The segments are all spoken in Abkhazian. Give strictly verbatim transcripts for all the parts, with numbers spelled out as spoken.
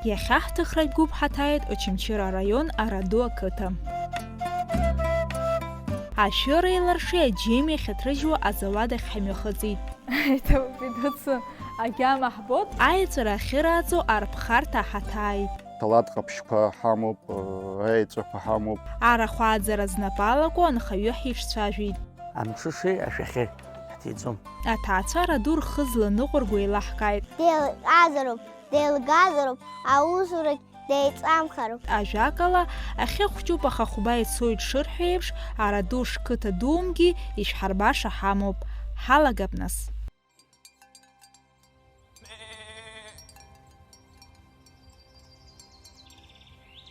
Иахьа ҳҭыхратә гәыԥ ҳаҭааит Очамчыра араион Араду ақыҭа. Ашәыра еиларшеи аџьеми ахьыҭрыжьуа азауад ахь ҳамҩахыҵит. Иҭабуп, идуцу агьама ҳбоит. Аеҵәара ахьырааӡо арԥхарҭа ҳаҭааит. Ҭалаҭ ҟаԥшьқәа ҳамоуп, аеҵәақәа ҳамоуп. Арахә ааӡара знапы алаку анхаҩы ҳиҿцәажәеит. Амҽышеи ашәахьеи ҳҭиӡом. Аҭаацәара ду рхы зланыҟәырго еилаҳкааит. Деилҟьазароуп, деилгазароуп, аусурагь деиҵамхароуп. Ажәакала, ахьы хәҷуп, аха хәба ицоит шырҳәо еиԥш, Араду шқыҭа думгьы ишәҳарбаша ҳамоуп. Ҳалагап нас.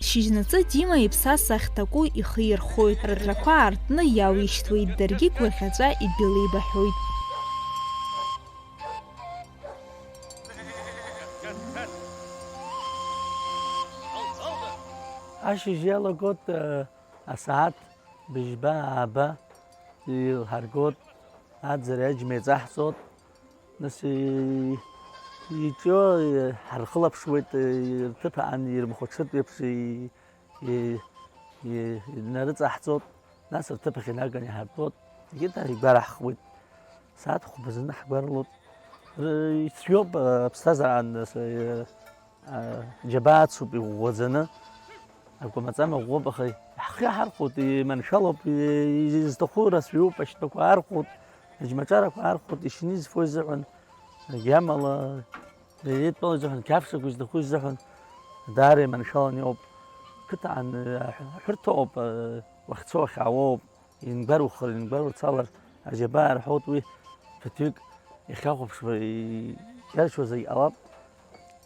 Шьыжьнаҵы Дима иԥсаса ахьҭаку ихы ирхоит, рыҭрақәа аартны иауишьҭуеит, даргьы гәырӷьаҵәа идәылеибаҳәоит. Ашьыжь иалагоит, э, асааҭ быжьба, ааба илҳаргоит, аӡара аџьма еиҵаҳҵоит, нас, и-, иҿио, и-, ҳархылаԥшуеит, и-, рҭыԥ аан ирмхәаҽыртә еиԥш, и-, и-, и-, инарыҵаҳҵоит, нас рҭыԥ ахь инаганы иҳартәоит, егьырҭ игәараҳхуеит. Сааҭ хәба зны ҳгәарлоуп. Р-, ицәгьоуп, аԥсҭазаараан, нас, и-, Џьабаа ацуп иӷәӷәаӡаны, акәамаҵама ӷәӷәоуп, аха ҳхы иаҳархәоит, иманшәалоуп, изҭаху рацәаҩуп, ашьтәақәа аархәоит, аџьмаҿарақәа аархәоит, ишьны изфо изыҳәан, агьамала, идтәалоу изыҳәан, қьафшақәа изҭаху изыҳәан, даара иманшәаланы иҟоуп. Қыҭан аҳәырҭа ыҟоуп, уахьцо уахьаауоуп. Ингәарухар, ингәаруцалар, аџьабаа рҳәоит уи, ԥыҭҩык иахьахәаԥшуа, иџьаршьо зегь ҟалап.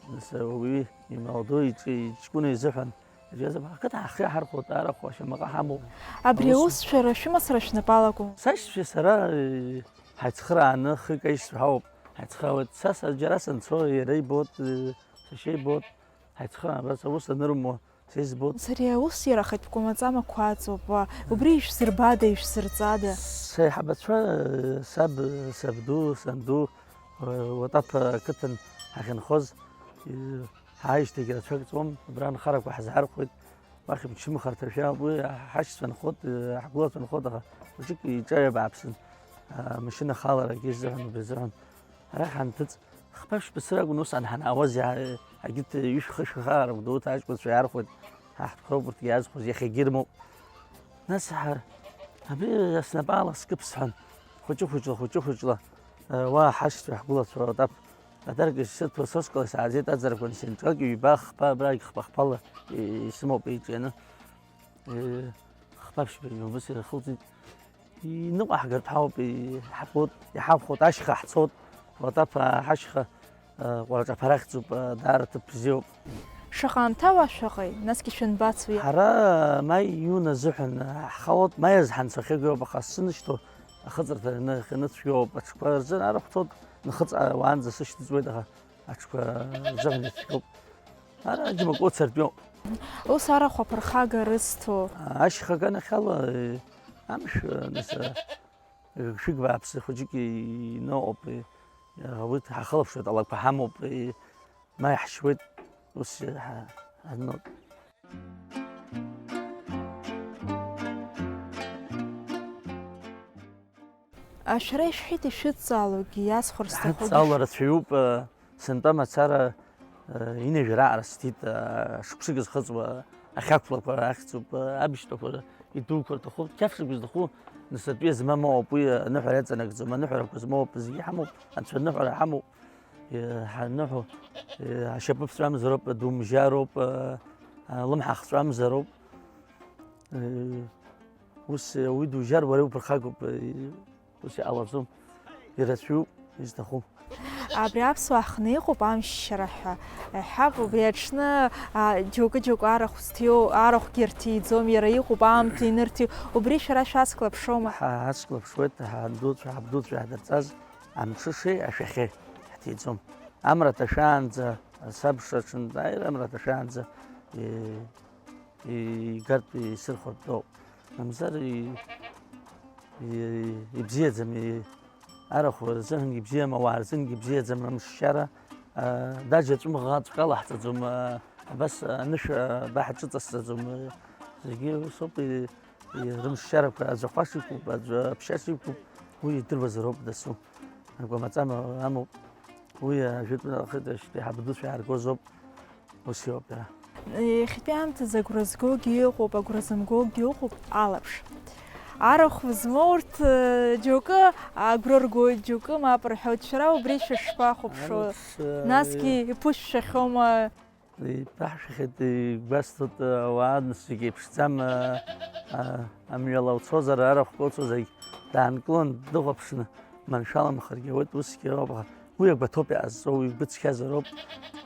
Нас уи ималдо иҿы, иҷкәына изыҳәан, аӡәзаҵәык ақыҭа ҳхы иаҳархәоит, арахә ашьамаҟа ҳамоуп. Абри аус аус шәара шәымацара шәнапы алаку? Сашьцәеи сара, э, ҳаицхырааны хык аишьцәа ҳауп, ҳаицхраауеит. Са, са џьара санцо, иара ибоит, э, сашьа ибоит, ҳаицхыраа абас аус анырмуа. Сизбоит. Ари аус иара ахатә кәамаҵамақәа аҵоуп, уа, убри ишәзырбада, ишәзырҵада? Саиҳабацәа, саб, сабду, санду, Уатаԥ ақыҭан ҳахьынхоз, ҳааижьҭеигьы рацәак ҵуам, абра анхарақәа ҳзаархәоит, уахь мчымхарҭа шәаауп, уи ҳашьцәа нхоит, ҳгәылацәа нхоит, аха хәыҷык иҿаҩа бааԥсын, амашьына ахаларагьы изыҳәан, убри азыҳәан. Ара ҳанҭыҵ, хԥа-ԥшьба сыр акәын ус анҳанаауаз, иа-, егьырҭ ҩышәи хышәи хаа рыгәдоуҭа аҷкәынцәа иаархәеит, ҳаҳҭқәа роуп, урҭгьы иаазхәоз, иахьагьы ирымоуп. Нас ҳа-, абри снапала скыԥсҳәан, хәыҷы-хәыҷла, хәыҷы-хәыҷла, э, уа ҳашьцәа ҳгәылацәа ротап, адаргьы сырҭо соскала сааӡеит, аӡарақәа нсынҵәак, ҩба, хԥа, абрагь хԥа-хԥала, э, исымоуп еиҿианы. Э, хԥа-ԥшьба ҩба ус ирхылҵит. Иныҟәаҳгартә ҳауп, иҳабоит, иҳавхоит, ашьха ҳцоит, Латаԥаа ҳашьха, э, Ҟәараҿаԥара ахьӡуп, э, даара ҭыԥ бзиоуп. Шаҟа аамҭа уа шәыҟеи, насгьы шәанбацои? Ҳара маи июн азыҳәан ҳхалоит, маи азы ҳанцәахьоуп, аха сзынашьҭуа ахыҵырҭа иахьаныцәгьоуп, аҽқәа рзын арахә ҭоит, нхыҵ-, уаанӡа сышьҭыҵуеит, аха аҽқәа рзыҳәан ицәгьоуп. Ара аџьмақәа ыцыртәиоуп. Ус арахә аԥырхага рызҭо. Ашьха аганахьала, э, амшә, э, нас, э, шәык бааԥсы хәыҷык иноуп, э, ауит, ҳахылаԥшуеит, алақәа ҳамоуп, э, ма иаҳшьуеит, ус, э, ҳа-, ҳаноуп. Ашәара ишәҳәеит, ишәыдҵаалогьы иасҳәар сҭахуп. Ҳадҵаауа рацәаҩуп, э, сынтәа мацара, э, инажәара аҟара сҭит, э, шықәсык зхыҵуа ахьақәлақәа ахьӡуп, э, абжьтәақәа идуқәа рҭахуп, қьафшықә зҭаху, насыртәи змам ыҟоуп, уи аныҳәара иаҵанакӡом, аныҳәарақәа змоуп, зегьы ҳамоуп, анцәа аныҳәара ҳамоуп, э, ҳаныҳәо, э, ашьапы ԥҵәамзароуп, думжьароуп, э, э, лымҳа хҵәамзароуп, э, Ус, уи дужьар, уара иуԥырхагоуп, ус иҟалаӡом, ирацәаҩуп изҭаху. Абри аԥсуаа ҳҟны иҟоуп амшьара ҳәа. Иаҳҳәап, убри аҽны, а, џьоукы-џьоукы арахә зҭиу, арахәгьы рҭиӡом, иара иҟоуп аамҭа инырҭиу. Убри шәара шәацклаԥшома? Ҳа-, ҳацклаԥшуеит, ҳандуцәа, ҳабдуцәа иаҳдырҵаз, амҽышеи ашәахьеи ҳҭиӡом. Амра ҭашәаанӡа, сабша аҽынтәааира амра ҭашәаанӡа, е, игартә исырхәартә ауп. Мамзар и-, и-, ибзиаӡам, и-, арахә рзыҳәангьы ибзиам, ауаа рзынгьы ибзиаӡам амшшьара. А, даџьа ҵәымӷаҵәҟьа лаҳҵаӡом, а, Абас анышә абаҳа ҿыҵасҵаӡом, зегьы усоуп, и-, и-, рымшшьарақәа аӡә ахәаша иқәуп, аӡә аԥшьаша иқәуп, уи идыруазароуп дасу. Агәамаҵама амоуп, уи ажәытәнахеит ашьҭа иҳабдуцәа иааргозоуп, ус иоуп иара. Иахьатәи аамҭазы агәра згогьы ыҟоуп, агәра зымгогьы ыҟоуп, алаԥш. Арахә змоу урҭ, э, џьоукы агәра ргоит, џьоукы мап рҳәоит, шәара убри шәышԥахәаԥшуа? Арахә, э, насгьы иԥышәшәахьоума? Иԥаҳшәахьеит, игәасҭоит, ауаа нас зегь еиԥшӡам, а, а, амҩала уцозар, арахә кылцо зегь даанкылан дыхәаԥшны, маншәаламхаргьы ауеит, усгьы ауп, аха уи агәаҭоуп иҟазҵо, уи игәы цқьазароуп.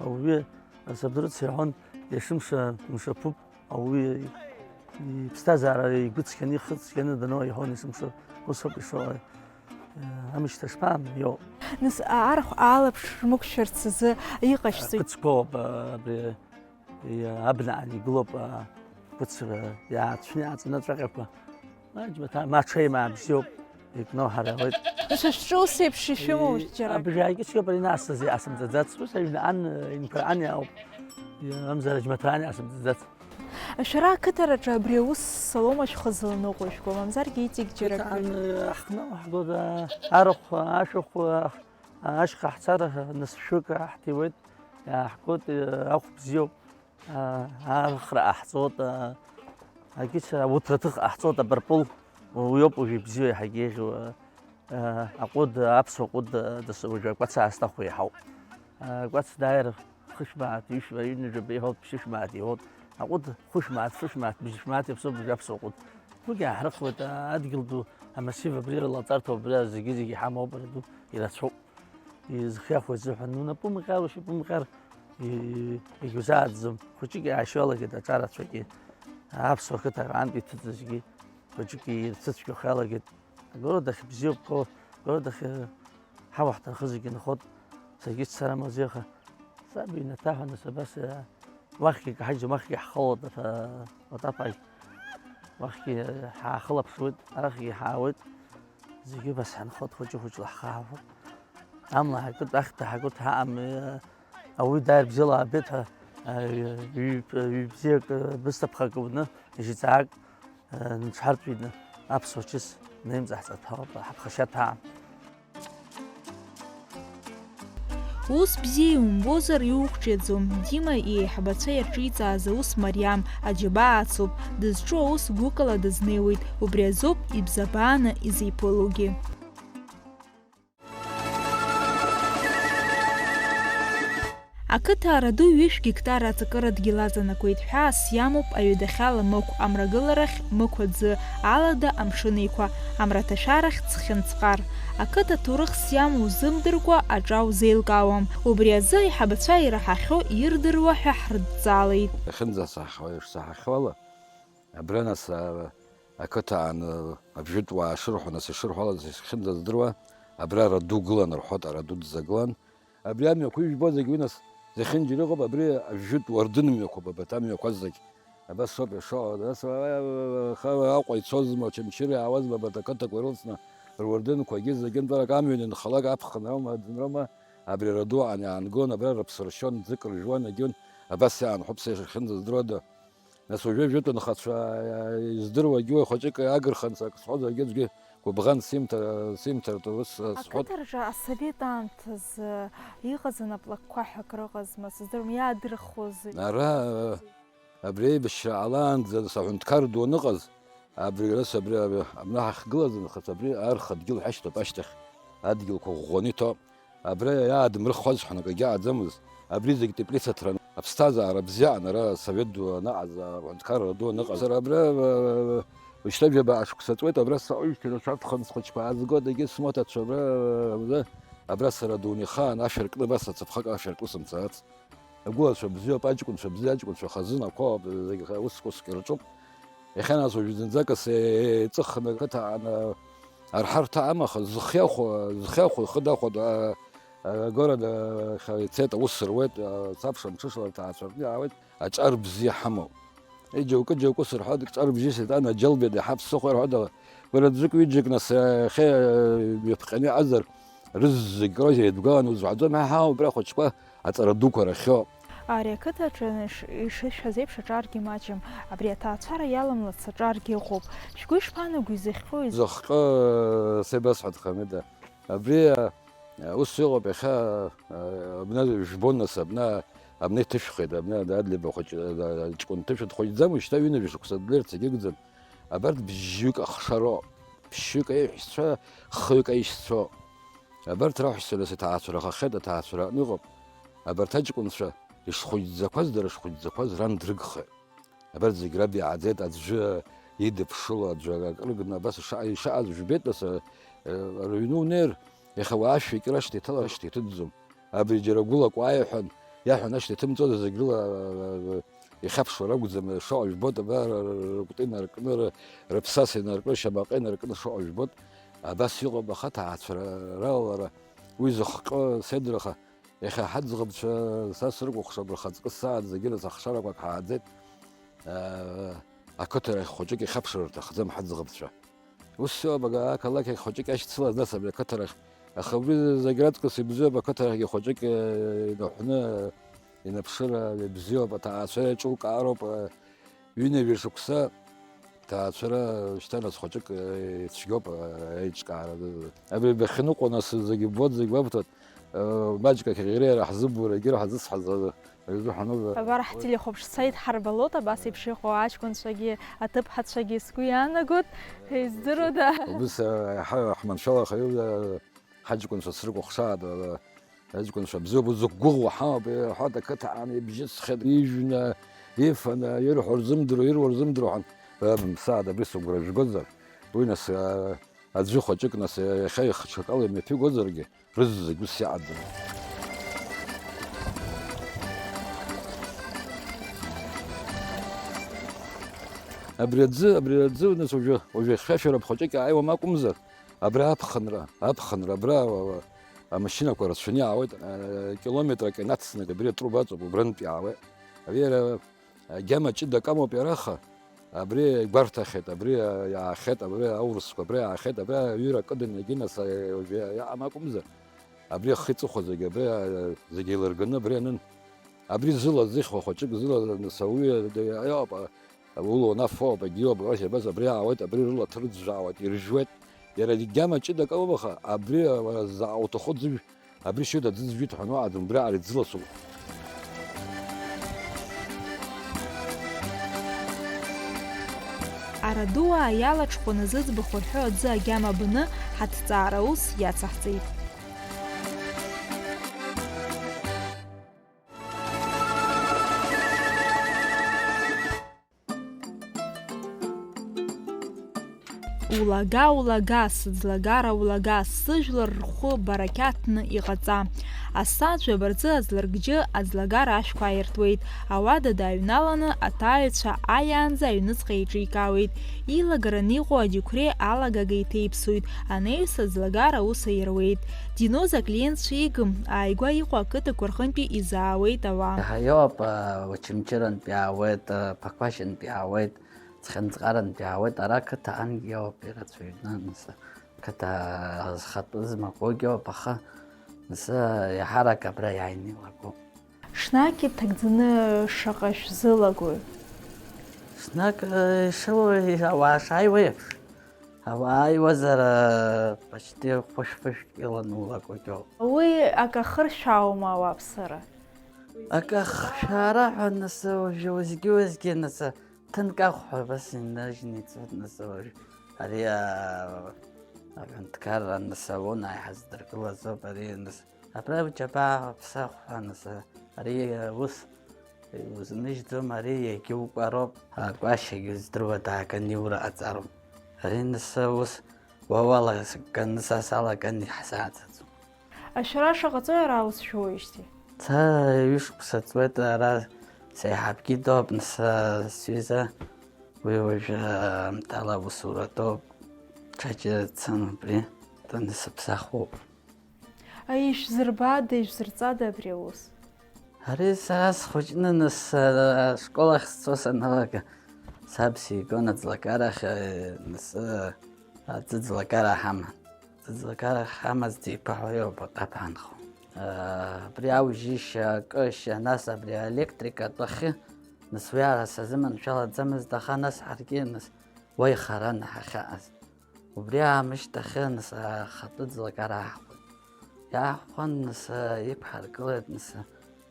Ауаҩы, асабдуцәа иҳәон, иашымша мшаԥуп, ауаҩы иԥсҭазаара игәы цқьаны, ихы цқьаны даноу иҳәон, есымша усоуп ишыҟоу. Амышьҭа шԥаамио? Нас арахә алаԥш рмықәшәарц азы иҟашәҵоит. Ақәыцқәоуп, абри, абнаҟны игылоуп, ақәыцқәа иаацәны иааҵаны аҵәаҟьақәа. Аџьмаҭа, ма ҽеим, ма бзиоуп, икноуҳар ауеит. Нас шәҿы ус еиԥш ишәымоу џьара? Абжьаагьы цәгьоуп, ари насыз иасымҵаӡац, ус аҩнаҟан, инқәаҟан иаауп, мамзар аџьмаҭран иасымҵаӡац. Шәара ақыҭараҿы абри аус салома шәхазылныҟәо, шәгәы мамзаргьы иҵегь џьара акы? Ан, ҳхны ҳгода, арахә, ашәахә, ашьха ҳцар, нас шәҩык ҳҭиуеит, иааҳгоит, ахә бзиоуп, архра ҟаҳҵоит, агьыцәа ауҭраҭых ҟаҳҵоит, абарпыл, уиоуп уажә ибзиоу, иаҳагьы еиӷьу, аҟәыд, аԥсуа ҟәыд, дас уажәы акәац аасҭаху иаҳауп. Акәац дааир Хышә мааҭ, ҩышә мааҭ, ҩынҩажәа беиҳәоит, ԥшьышә мааҭ иҳәоит. Аҟәыд хәышә мааҭ, фышә мааҭ, быжьшә мааҭ иаԥсоуп, быжьаԥсуа ҟәыд. Уигьы ааҳрыхуеит, адгьыл ду, амассив абри рылаҵарҭоуп, абри зегьы-зегьы иҳамоуп, ара ду ирацәоуп. Изхиахуеит зыҳәан, унапы умҟьар, ушьапы умҟьар, и-, егьузааӡом. Хәыҷык иаашьо иалагеит аҿарацәагьы, аԥсуа қыҭа аҟынтә иҭыҵызгьы, хәыҷык ирцәыцәгьахо иалагеит. Агород ахь бзиоуп, ко-, агород ахь, э, ҳауа ҳҭархызаргьы нхоит, саргьы сцарым азы, аха саб иҩнаҭа ҳәа нас абас, э, уахьгьы икаҳаӡом, уахьгьы ҳхылоит, аҭа-, атапагь. Уахьгьы, э, ҳаахылаԥшуеит, арахьгьы ҳаауеит. Зегьы убас ҳанхоит, хәыҷы-хәыҷла ҳхаҳауеит. Амла ҳакыт, ахьҭа ҳакыт ҳаҟам, э, ауаҩы дааир бзиала аабеит ҳәа, э, ҩ-, ҩ-, бзиак, э, бысҭа ԥхак уны, ижьҵаак, Нцәҳартә ины аԥсуа чыс наимҵаҳҵап ҳәа ауп ҳаԥхашьа ҭаам. Ус бзиа иумбозар, иухәҷаӡом. Дима иеиҳабацәа ирҿиҵааз аус мариам, аџьабаа ацуп. Дызҿу аус гәыкала дызнеиуеит. Убри азоуп ибзабааны изиԥылогьы. Ақыҭа Араду ҩышә гектар аҵакыра дгьыл аҵанакуеит, ҳәаас иамоуп аҩадахьала Мықә амрагыларахь, Мықә аӡы, Алада амшын еиқәа, амраҭашәарахь Цхьынҵҟар. Ақыҭа ҭоурыхс иамоу узымдыркәа аҿа узеилкаауам. Убри азы аиҳабацәа ираҳахьоу ирдыруа ҳәа ҳрыдҵалеит. Иахьынӡасаҳахьоу, ишсаҳахьоу ала, абра нас, а, ақыҭан, а, абжьытә уаа шырҳәо, нас ишырҳәалаз ишхьынӡаздыруа, абра Раду гылан рҳәоит, Араду дзагылан. Абри амҩақәа ижәбо зегь уи нас зехьынџьара иҟоуп, абри ажәытә уардын мҩақәоуп, абарҭ амҩақәа зегь. Абас соуп ишыҟоу, нас, а, а, а, Аҟәа ицозма, Очамчыра иаауазма, абарҭ ақыҭақәа ирылҵны, руардынқәагьы зегьы нҵәарак амҩан инхалак аԥхын аума, аӡынроума, абри Раду ан-, аангон, абра рыԥсы ршьон, ӡык ржәуан, егьон, абас иаанхо ԥсы ишахьынӡаздыруада. Нас уажәы ажәытә анхацәа, а, издыруагьы уи хәыҷык агырханс ак сҳәозаргьы аӡәгьы гәыбӷан симҭа-, симҭартә ус, а, сҳәот. Ақыҭараҿы асовет аамҭазы иҟаз анаплакқәа ҳәа акрыҟазма, сыздыруам, иаадырхозеи? Ара, а, абри аибашьра ҟалаанӡа нас аҳәынҭқар ду аныҟаз, абри рас абри, абри, абна ҳахьгылаз нахыс абри арха дгьыл ҳашьҭоуп ашьҭахь, адгьылқәа ӷәӷәаны иҭоуп. Абра иаадмырхуаз ҳәа акагьы ааӡамызт. Абри зегь теплица ҭран, аԥсҭазаара бзиан ара асовет ду анаҟаз, аҳәынҭқарра ду аныҟаз. Сара абра, э, шьҭа ҩажәа баа шықәса ҵуеит, абра саҟаижьҭеи рацәа аҭхын схәыҷқәа аазгоит, егьи смоҭацәа абра, абра, абра сара дунеихаан ашә аркны, абас ацаԥхак ашә аркны сымцац. Агәылацәа бзиоуп, аҷкәынцәа бзиа, аҷкәынцәа хазынақәоуп, зегь ус-уск ирҿуп. Иахьа нас уажә зынӡакыс еиҵыхны ақыҭа аан, арҳарҭа амаха, зхы иахәо, зхы иахәо, ихы дахәо, а, а, агород, а, ха-, ицеит, аус руеит, а, цаԥша мҽышла рҭаацәа рҟны иаауеит, аҿар бзиа ҳамоуп. Е, џьоукы, џьоукы сырҳәоит, ҿар бжьысит, ан аџьалбеит, иаҳа ԥсыхәа ирҳәоит, ала, гәараӡәык, ҩыџьак нас, а, иахьа, а, ҩаԥҟьаны иҟазар, рызегь роуз еидгәаланы узҳәаӡом, ҳа ҳауп, абра ахәыҷқәа аҵара дуқәа рахьоу. Ари ақыҭаҿы иш-, ишышәҳәаз еиԥш аҿаргьы маҷым, абри аҭаацәара иаламлац аҿаргьы ыҟоуп. Шәгәы ишԥаанагои, изыхҟьои? Зыхҟьо, э, сеибасҳәаҭхамеда. Абри, э, ус иҟоуп иахьа, э, абна жәбон нас, абна, абна иҭышәхеит, абна Адлеиба хәыҷ, э, ҷкәын ҭышәа дхәыҷӡам, уажәшьҭа ҩынҩажәа шықәса длеирц егьыгӡам. Абарҭ бжьҩык ахшароуп, ԥшьҩык аиҳәшьцәа, хҩык аишьцәоуп. Абарҭ раҳәшьцәа нас иҭаацәарахахьеит, аҭаацәара аҟны иҟоуп. Абарҭ аҷкәынцәа ишхәыҷӡақәаз, дара шхәыҷӡақәаз ран дрыгхеит. Абарҭ зегь раб иааӡеит, аӡәы идыԥшыло, аӡәы акрыгны абас ишаҟа-, ишаҟаз жәбеит, нас, э, рыҩны унеир, иаха уаа шәҩык рашҭа иҭала, ашҭа иҭыҵӡом. Абри џьара гәылак уааи ҳәа иаҳәан, ашҭа иҭымҵуазар зегь рыла, э, ихьаԥшуа ракәӡам, шаҟа жәбоит, абар, рыкәты инаркны, ры-, рыԥсаса инаркны, ршьамаҟа инаркны шаҟа жәбоит. Абас иҟоуп, аха аҭаацәара ралалара, уи зыхҟьо седраха, иахьа ҳаӡӷабцәа, са срыкәыхшоуп, рхаҵкы сааӡагьы нас ахшарақәак ҳааӡеит. Э, ақыҭарахь хәыҷык ихьаԥшыр рҭахӡам ҳаӡӷабцәа. Ус иоуп, ага, ақалақь ахь хәыҷык иашьцылаз, нас абри ақыҭарахь. Аха убри зегь раҵкыс ибзиоуп, ақыҭарахьгьы хәыҷык, э, инаҳәны, инаԥшыр, э, ибзиоуп, аҭаацәа еиҿылкаароуп, э, ҩынҩажәа шықәса ҭаацәара шьҭа нас хәыҷык, э, ицәгьоуп, э, аиҿкаара. Абри бахьныҟәо нас зегь ббоит, зегь бабҭоит, э, маҷк ахь иара иара ҳзыбур, егьырҭ ҳазысҳаз, э, Аҩыза ҳануп. Абар ҳтелехәаԥшцәа идҳарбалоит, абас еиԥш иҟоу аҷкәынцәагьы аҭыԥҳацәагьы сгәы иаанагоит, издыруада? Убыс, э, ҳа-, ҳманшәалахаҩы, э, ҳаҷкәынцәа срыкәыхшааит, э, аҷкәынцәа бзиоуп, зықәгәыӷуа ҳамоуп, иҳәоит, ақыҭа аан ибжьысхьеит, ижәны, ифаны, ирҳәо рзымдыруа, ируа рзымдыруа ҳәа, э, ԥсаат, абри сыгәра жәгозар, уи нас, э, аӡәы хәыҷык нас, э, иахьа ихы ҽакала имҩаԥигозаргьы, Рызегь ус иаҟаӡам. Абри аӡы, абри аӡы, нас уажәы, уажәы хьшәашәара хәыҷык иааиуам акәымзар, абра аԥхынра, аԥхынра, абра, а, а, амашьынақәа рацәаны иаауеит, а, километрак инацны абри атруба ыҵоуп, убрантә иаауеит. Абри иара Агьама ҷыдак амоуп иара, аха абри гәарҭахьеит, абри иаахьеит, абри аурысқәа абри иаахьеит, абри аҩыра кыдын егьи нас, а, иаҟам акәымзар, абри ахы иҵыхәа зегьы абри, а, зегьы еилырганы абри анын. Абри зыла зыхьуа хәыҷык зыла нас ауаҩы д-, иоуп, а, ула унафоуп, егьиоуп, абас, абас абри аауеит, абри рыла ҭырӡәӡәаауеит, иржәуеит. Иара агьама ҷыдак ауп, аха абри, а, заа уҭаху ӡыжә Абри шьоит аӡы зжәит ҳәа, уаҳа дымбри, ари ӡыласоуп. Арадуаа иалаҽхәаны зыӡбахә рҳәо аӡы агьама баны ҳаҭҵаара аус иацаҳҵеит. Улага, улага, сыӡлагара улага, сыжәлар рхәы барақьаҭны иҟаҵа. Асаӡә абарҵы аӡларгьы аӡлагара ашәқәа ааиртуеит. Ауада дааҩналаны аҭааҩцәа ааиаанӡа аҩныҵҟа еиҿикаауеит. Илагараны иҟоу адиқәреи алагага иҭеиԥсоит. Анаҩс аӡлагара аус аируеит. Диноз аклиентцәа игым, ааигәа иҟоу ақыҭақәа рҟынтәи изаауеит ауаа. Иаҳа иоуп, а, Очамчырантәи иаауеит, а, Ԥақәашьынтәи иаауеит, Цхинҵҟарантәи иаауеит, ара ақыҭа ангьы иоуп ирацәаҩны, нас, ақыҭа зхатәы змакугьы иоуп, аха, нас, иаҳарак абра иааины илагоуп. Ҽнак иҭагӡаны шаҟа шәзылагои? Ҽнак, э, ишылоу, ауаа шааиуа еиԥш. Ауаа ааиуазар, почти хәышә-фышәк иланы улагоит ауп. Уи акы ахыршәаауама ауааԥсыра? Акы ахшәаара ҳәа, нас, уажәы уеизгьы-уеизгьы, нас, ҭынк ахәҳәа абас инажьны ицоит, нас, уажә ари, а, аҳәынҭқарра, нас, ауаҩы ҳаздыргылаз ауп ари, нас, абра уџьабаа ԥсахә ҳәа, нас, ари, а, ус Иузныжьӡом, ари иагьукәароуп, акәашьагьы уздыруа дааганы иура ҟаҵароуп. Ари нас ус уа уалаганы са салаган иаҳзааӡаӡом. Ашәара шаҟа ҵуеи ара ус шәоуижьҭеи? Ца ҩышықәса ҵуеит ара сеиҳабгьы доуп, нас сҩыза уи уажәы аамҭала аусура доуп, ҽаџьара дцом абри, данысыԥсахуоуп. Ишәзырбада, ишәзырҵада абри аус? Ари сара схәыҷны нас, ара ашкол ахь сцо саналага, саб сигон аӡлагарахь, нас, аӡыӡлагара ҳаман. Аӡыӡлагара ҳамаз диԥаҳәа иоуп аҟаԥ ҳанхо. Абри аужьышьа, акышьа, нас абри аелектрика атәахьы, нас уи ара сазыманшәалаӡамызт, аха нас ҳаргьы, нас, уа ихаран ҳахьааз. Убри аамышьҭахьы, нас, ахатәы ӡлагара ааҳхәеит. Иааҳхәан, нас, иқәҳаргылеит, нас,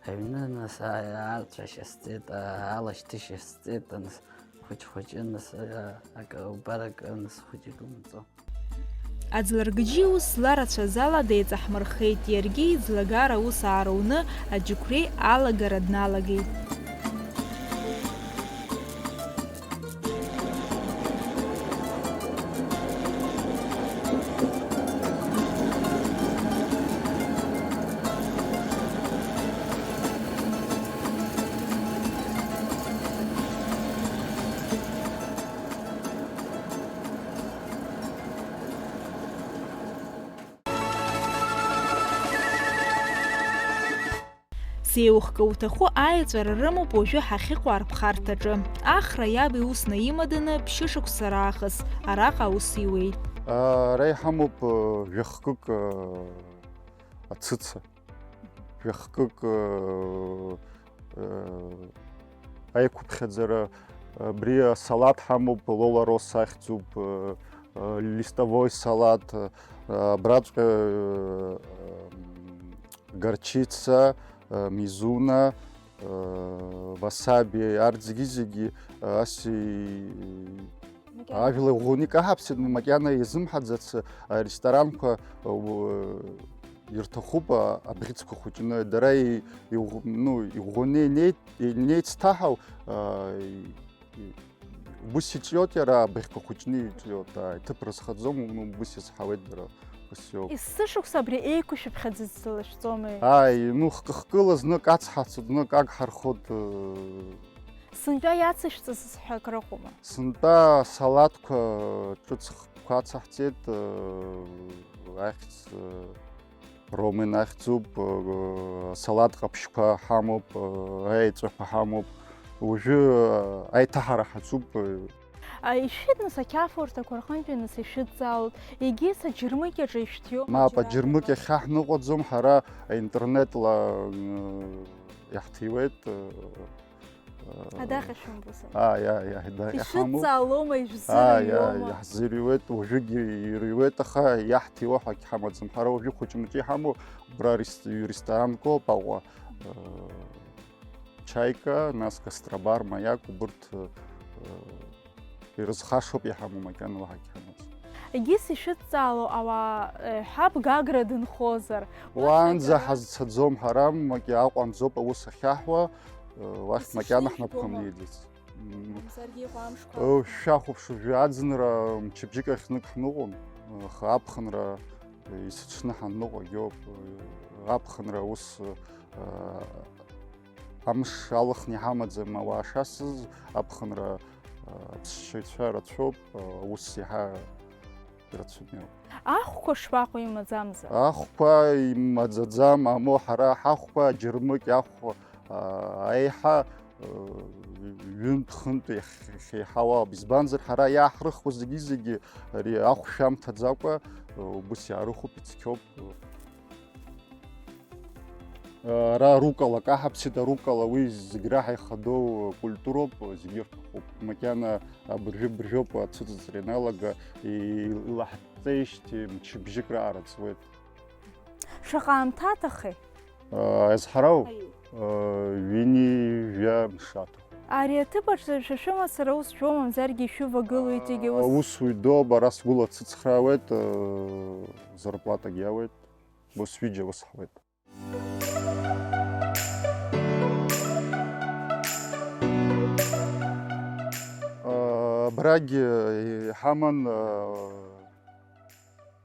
аҩны, нас, аарцәашьа сҵеит, алашьҭышьа сҵеит, нас, хәыҷ-хәыҷы, нас, акы убар, акы, нас, хәыҷык умҵо. Аӡларгьежьи ус зларацәаз ала деиҵаҳмырхеит, иаргьы иӡлагара аус ааруны аџьықәреи алагара дналагеит. Сеиухга уҭаху аеҵәара рымоуп уажәы ҳахьыҟоу арԥхарҭаҿы. Ахра иаб иус наимаданы ԥшьышықәса раахыс араҟа аус иуеит. Ара иҳамоуп, э, жәахкык, э, ацыца. Жәахкык, э, э, аиқәыԥхьаӡара, абри асалаҭ ҳамоуп, Лола Росса ахьӡуп, э, э, листовой салат, э, абраҵәҟьа, э, горчица, э, мизуна, э, васаби, арҭ зегьы-зегьы, э, ас и-, Макьана. Ажәла ӷәӷәаны икаҳаԥсеит, макьана иазымҳаӡац, аресторанқәа, у-, ирҭахуп, а, абӷьыцқәа хәыҷны, дара и-, иӷә-, ну, иӷәӷәаны инеит-, инеицҭаҳау, а, и-, и-, убыс иҿиоит иара, абыӷьқәа хәыҷны иҿиоит, а, иҭыԥ рызхаӡом, ну, убыс иазҳауеит дара, убыс иоуп. Есышықәса абри еиқәышәыԥхьаӡа исылашәҵомеи? Ааи, ну, хкы-хкыла знык ацҳацо, знык агҳархоит, э, Сынтәа иацышәҵаз ҳәа акрыҟоума? Сынтәа асалаҭқәа ҿыц хкқәа ацаҳҵеит, э, ахьӡ, э, ромен ахьӡуп, э, асалаҭ ҟаԥшьқәа ҳамоуп, э, аеҵәақәа ҳамоуп. Уажәы, э, аиҭаҳара ҳаҿуп, э. А, ишәыдны сақьафурҭақәа рҟынтәи нас ишәыдҵаалоит, егьыс аџьармыкьаҿы ишәҭиума? Мап, џьара аџьармыкьа акы? Хьаҳныҟәаӡом, ҳара аинтернетла, э, иаҳҭиуеит, э, Адаҟьа шәымбозар. Ааи, ааи, ааи, да, иҳамоуп. Ишәыдҵаалома, ишәзырҩуама? Ааи, ааи, иаҳзырҩуеит, уажәыгьы ирҩуеит, аха иаҳҭиуа ҳәагь ҳамаӡам. Ҳара уажәы хәыҷы-мыҷы иҳамоу, убра рес-, ресторанқәоуп, Аҟәа, э, Чайка, нас Гастробар, Маяк, убырҭ, э, ирызхашоуп иҳамоу, макьана уаҳагь ҳамаӡам. Егьыс ишәыдҵаало ауаа, э, ҳаб Гагра дынхозар, уаанӡа уахь ҳазцаӡом ҳара, макьа Аҟәа анӡоуп аус ахьаҳуа, э, уахь макьана ҳнапқәа ниӡац. Мамзаргьы иҟоу амшқәа. Э, шәахәаԥш, уажәы аӡынра мчыбжьык ахь знык ҳныҟәон, аха аԥхынра, э, есыҽны ҳанныҟәагьоуп. Э, аԥхынра ус, э, амш алхны иҳамаӡам, ауаа шасыз аԥхынра, э, аԥсшьаҩцәа рацәоуп, э, аус иаҳа ирацәаҩуп. Ахәқәа шԥаҟоу, имаӡамзар? Ахәқәа имаӡаӡам, аму ҳара ҳахәқәа аџьармыкьа ахәқәа, аа, аиҳа, э, ҩынтә-хынтә иахь-, иахьеиҳауа ауп. Избанзар, ҳара иааҳрыхуа зегьы-зегьы ари ахәшә амҭаӡакәа, э, убыс иаарыхуп, ицқьоуп. Ара руккола каҳаԥсеит, аруккола уи зегь раҳа ихадоу культуроуп, зегьы ирҭахуп. Макьана абыржәы-быржәоуп ацәыҵыҵра ианалага, и-, илаҳҵеижьҭеи мчыбжьык раара ҵуеит. Шаҟа аамҭа аҭахи? Азҳарау? Аиу. Ҩини жәа мшаҭа. Ари аҭыԥ аҿы шәа шәымацара ус шәоума, мамзаргьы ишәывагылоит егьа ус? Аус уи доуп, ара сгәыла цыцхраауеит, зарплатагьы иауеит. Ус ҩыџьа ус ҳуеит. Абрагь иҳаман,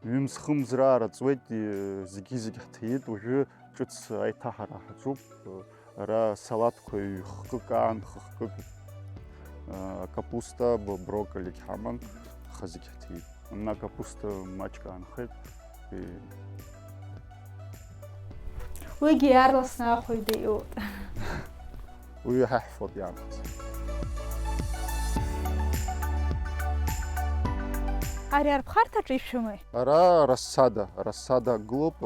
ҩымз-хымз раара ҵуеит, зегьы-зегь ҳҭиит, уажәы ҿыц аиҭаҳара ҳаҿуп. Ара салаҭқәа ҩ-хкык аан, хы-хкык, а, капуста, б-, брокколигь ҳаман, аха зегь ҳҭиит. Ана акапуста маҷк аанхеит. И- Уигьы иаарласны ахәаҩ диуп. Уи иҳаҳфоит иаанхаз. Ари арԥхарҭаҿы ишәымеи? Ара Рассада, Рассада гылоуп,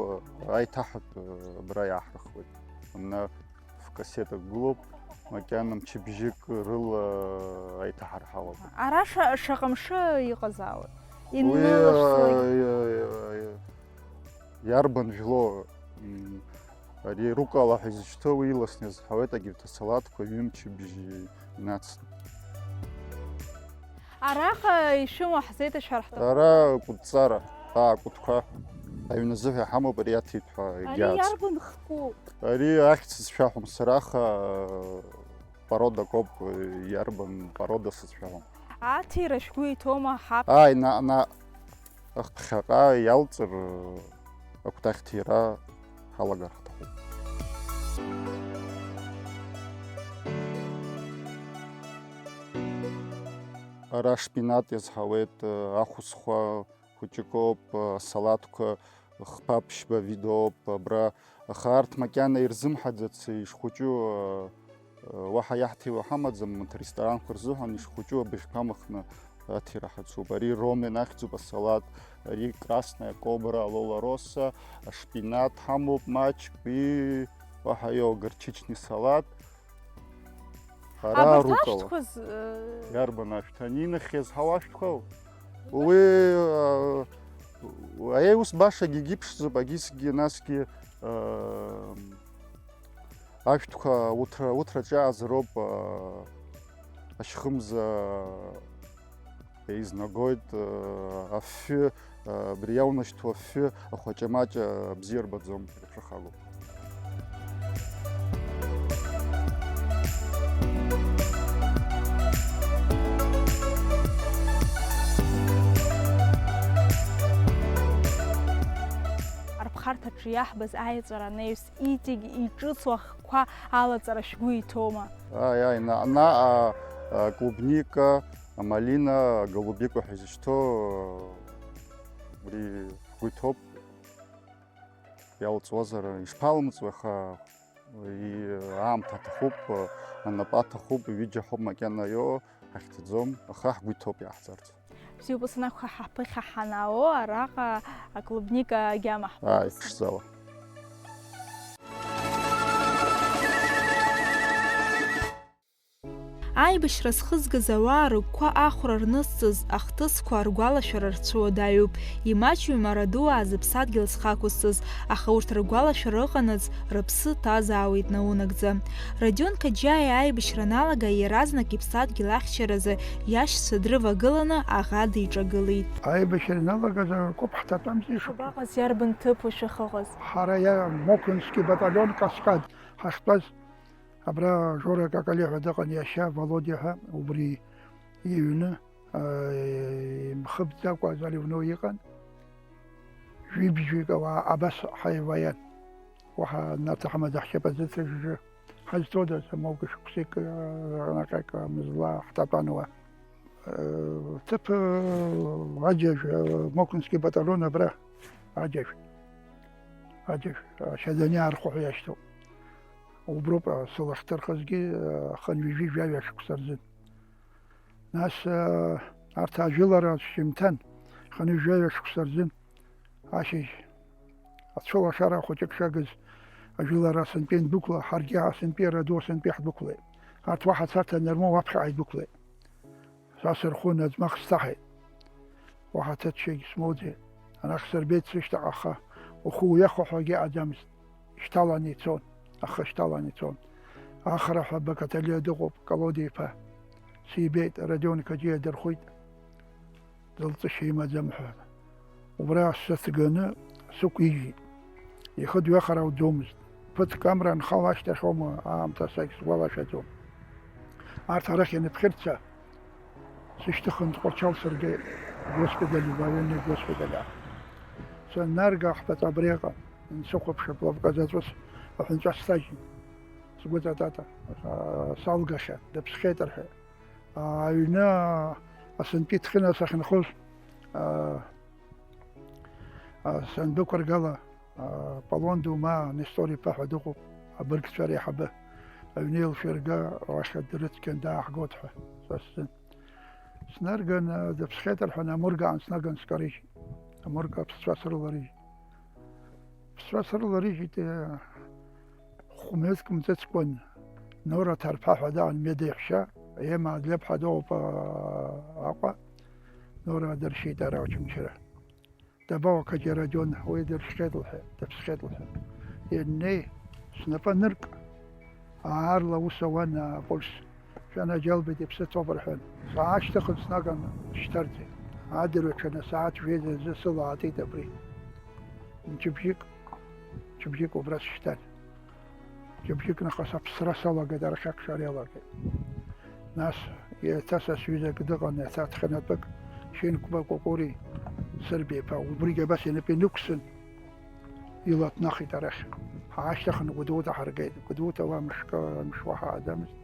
аиҭаҳатә абра иааҳрыхуеит. Мна в кассетак гылоуп, макьана мчыбжьык рыла аиҭаҳарҳалап. Ара ша-, шаҟа мшы иҟазаауеит? Уи, Иннылашәҵалак. Э, э, э, иарбан жәло, м, ари рукала ҳәа изышьҭоу уи иласны иазҳауеит, агьырҭ асалаҭқәа ҩымчыбжь инацны. Араҟа ишәымоу ҳзеиҭашәар ҳҭахуп. Ара кәытҵара, аа, кәытқәа аҩны азыҳәа иҳамоуп, ари аҭеит ҳәа. Ари егьаацу. Иарбан хкуп? Ари ахьӡ сызшәаҳәом сара, аха породак ауп, иарбан порода сызшәаҳәом. Аҭира шәгәы иҭоума ҳаԥ? Ааи, наҟ-наҟ. Ԥхьаҟа иалҵыр, акәтаӷь ҭира ҳалагар ҳҭахуп. Ара шпинат иазҳауеит, ахәсхәа хәыҷык ауп, асалаҭқәа хԥа-ԥшьба видоуп, абра, аха арҭ макьана ирзымҳаӡац, ишхәыҷу, уаҳа иаҳҭиуа ҳамаӡам, урҭ ресторанқәа рзыҳәан ишхәыҷу абыӷьқәа амхны аҭира ҳацуп. Ари ромен ахьӡуп асалат, ари красная кобра, лола росса, ашпинат ҳамоуп маҷк, и, уаҳа иоу, горчичный салат. Ара абарҭ рукала. Ашәҭқәа з-, э, Иарбан ашәҭ? Ани инахьхьи иазҳауа ашәҭқәоу? Уи, э, аиус башагьы егьиԥшӡоуп, агьысгьы, насгьы, э, Ашәҭқәа уҭра, уҭраҿы иаазароуп, аа, ашьхымза еизнагоит, аа, афҩы, аа, абри иаунашьҭу афҩы ахәаҷамаҷа бзиа рбаӡом, ирԥырхагоуп. Арԥхарҭаҿы иаҳбаз аиаҵәара анаҩс, Итегь иҿыцу ахқәа алаҵара шәгәы иҭоума? Ааи, ааи, наҟ-наҟ, а, а, клубника, амалина, аголубика ҳәа изышьҭоу, а, убри ҳгәы иҭоуп, иалҵуазар, ишԥалымҵуеи, аха, и-, аамҭа аҭахуп, а, анапы аҭахуп, ҩыџьа ҳауп макьана иоуа, ҳахьҭаӡом, аха ҳгәы иҭоуп иааҳҵарц. Бзиоуп, ус анакәха, ҳаԥыхьа ҳанаало, араҟа аклубника агьама ҳбоит. Ааи, ԥшӡала. Аибашьра зхызгаз ауаа рыгәқәа ахәра рнызҵаз ахҭысқәа ргәалашәара рцәыуадаҩуп. Имаҷҩым арадуаа зыԥсадгьыл зхы ақәызҵаз, аха урҭ ргәалашәара ыҟанаҵ, рыԥсы ҭазаауеит наунагӡа. Родион Каџьаиа аибашьра аналага, иаразнак иԥсадгьыл ахьчаразы иашьцәа дрывагыланы аӷа диҿагылеит. Аибашьра иналагаз акоуп ҳҭатәамзи. Ишԥаҟаз, иарбан ҭыԥу шәахьыҟаз? Ҳара иа-, Мокынски баталион Каскад ҳахьтәаз, абра Жора Какалиа ҳәа дыҟан, иашьа Володиа ҳәа, убри иҩны, аа, имхыбӡакәа заливной иҟан. Жәибжьҩык ауаа абас ҳаиваиан. Уаҳа наҭаҳмада ҳшьапаӡы ҭыжжы. Ҳазҭодаз, амоугьы шықәсык, наҟьак мызла ҳҭатәан уа. Ҭыԥ, Аџьажә, Мокынски батальон абра, Аџьажә, Аџьажә, Шьаданиа архәы ҳәа иашьҭоуп. Уброуп сылахьҭырхызгьы, хынҩажәи жәаҩа шықәса рзын. Нас, арҭ ажәылара шьжьымҭан, хынҩажәаҩа шықәса рзын. Ашьыжь, ацәылашара хәыҷык шагыз, ажәылара асынтәи ндәықәла, ҳаргьы асынтәи, араду асынтәи ҳдәықәлеит. Арҭ уаҳа царҭа анырмоу аԥхьаҟа идәықәлеит. Са сырхәын, аӡмах сҭаҳаит. Уаҳа ҭыҵшьагь смоуӡеит. Анахь сырбеит сышьҭахь, аха ухы уҩахо ҳәагьы ыҟаӡамызт. Ишьҭаланы ицон, ахы шьҭаланы ицон. Ахра ҳәа Бакаталиа дыҟоуп, Колодиа иԥа. Сибеит, Родион Каџьиа дырхәит. Зылҵышьа имаӡам ҳәа. Убра сыҭганы сықәижьит. Ихы дҩахар ауӡомызт. Ԥыҭк амра анхало ашьҭахь аума аамҭа, сагь сгәалашәаӡом. Арҭ арахь ианыԥхьырца, сышьҭыхын Тҟәарчал сыргеит, госпиталь, военный госпиталь аҟны. Саннарга, ҳҭаҵа абри аҟан, инсыхәаԥшып, лапҟа заҵәыс аҳәынҵәа сҭажьын. Сгәы ҵатата, аа, салгахьан, дыԥсхьеит рҳәеит. Аҩны асынтәи Ҭхьына сахьынхоз, аа, аа, сандәықәыргала, аа, Полон Дума Нестор иԥа ҳәа дыҟоуп, абыргцәа реиҳабы. Аҩны илшәырга, уахь дрыцқьан дааҳгоит ҳәа са сзын. Снарган, э, дыԥсхьеит рҳәан, аморг аан снаган скарыжьит. Аморг аԥсцәа срыларыжьит. Аԥсцәа срыларыжьит, э, хә-мызк мҵыцкәан, Нора Ҭарԥа ҳәа даан, Меда иҳәшьа, Ема Адлеиԥҳа дыҟоуп, а-, Аҟәа. Нора дыршьит ара Очамчыра. Дабаҟоу, Қаџьарадион, уи дыршьхьеит лҳәеит, дыԥсхьеит лҳәеит. Ианнеи, снапы анырк, аарла аус ауан апульс. Шәанаџьалбеит, иԥсыҭоуп рҳәан. Саашьҭыхын снаган шьҭарҵеит. Адырҩаҽны асааҭ жәеиза азы сыла аатит абри. Мчыбжьык, мчыбжьык убра сшьҭан. Џьыбжьыкнахыс аԥсра салагеит, арахь акәшара иалагеит. Нас еиҭа са сҩызак дыҟан, еиҭа ҭхьанатәык, Шьынқәба Кәакәыри Сырбеи-иԥа, убригь абас инапы инықәсын, илаҭнахит арахь. Ҳаашьҭыхны Гәдоуҭа ҳаргеит. Гәдоуҭа уа мышкы, мышуа ҳааӡамызт.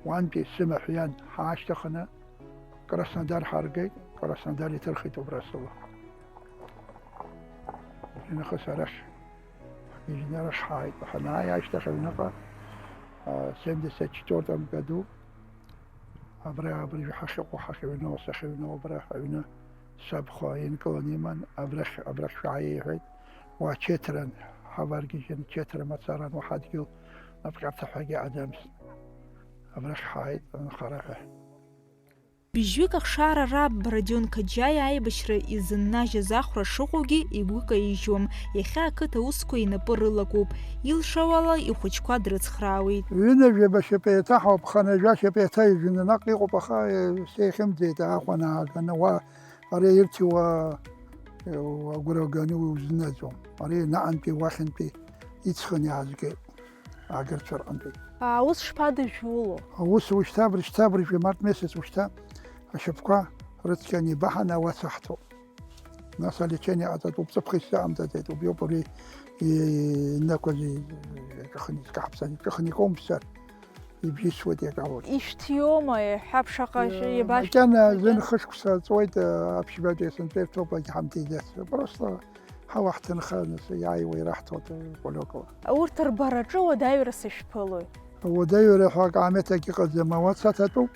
Уантәи сымаҳә иан ҳаашьҭыхны Краснодар ҳаргеит, Краснодар иҭырхит убра сыла. Инахыс арахь, инженераш ҳааит. Ҳанааи ашьҭахь аҩныҟа, а, семьдесят четвёртом году, абра, абри ҳахьыҟоу, ҳахьыҩноу, сахьыҩноу абра аҩны сабхәа инкыланы иман, абрахь, абрахь шәааи иҳәеит. Уа Чеҭран ҳаваргьежьын, Чеҭра мацаран, уаҳа дгьыл напҟьарҭа ҳәагьы ыҟаӡамызт. Абрахь ҳааит, анхара ҳәа. Быжьҩык ахшара раб Родион Қаџьаиа аибашьра изыннажьыз ахәра шыҟоугьы игәы каижьуам. Иахьа ақыҭа аусқәа инапы рылакуп. Илшауала ихәыҷқәа дрыцхраауеит. Ҩынҩажәаба шьапы еиҭаҳауп, хынҩажәа шьапы еиҭаижәны наҟ иҟоуп, аха, э, сеихьымӡеит, Аҟәа нааганы уа ари ирҭиуа, э, агәра ганы узнаӡом. Ари наҟантәи уахьынтәи иҵхын иаазгеит. Агырцәа рҟынтәи. Аус шԥадыжәуло? Аус ушьҭа абри, шьҭа абри жәа март месяц ушьҭа ашьапқәа рыцқьаны ибаҳаны ауаса ҳҭоуп. Нас алечение ҟаҵатәуп, ҵыԥх исзаамҭаӡеит, убриоуп ари иннақәаз иҿыхны изкаҳԥсан, иҿыхны икомԥсар, ибжьысуеит иакалоит. Ишәҭиома, иҳәап, шаҟа Э, иабашәҭ-, макьана макьана? Зын хышықәса ҵуеит, э, аԥшьбатәи асанитар ҭоуп, агьҳамҭеиӡац. Просто ҳауа ҳҭынха, нас иааиуа ираҳҭоит, э, кәалиокала. Урҭ рбараҿы уадаҩра сышәԥылои? Уадаҩра ҳәа акаамеҭ акгьы ыҟаӡам, ауаса ҭатәуп,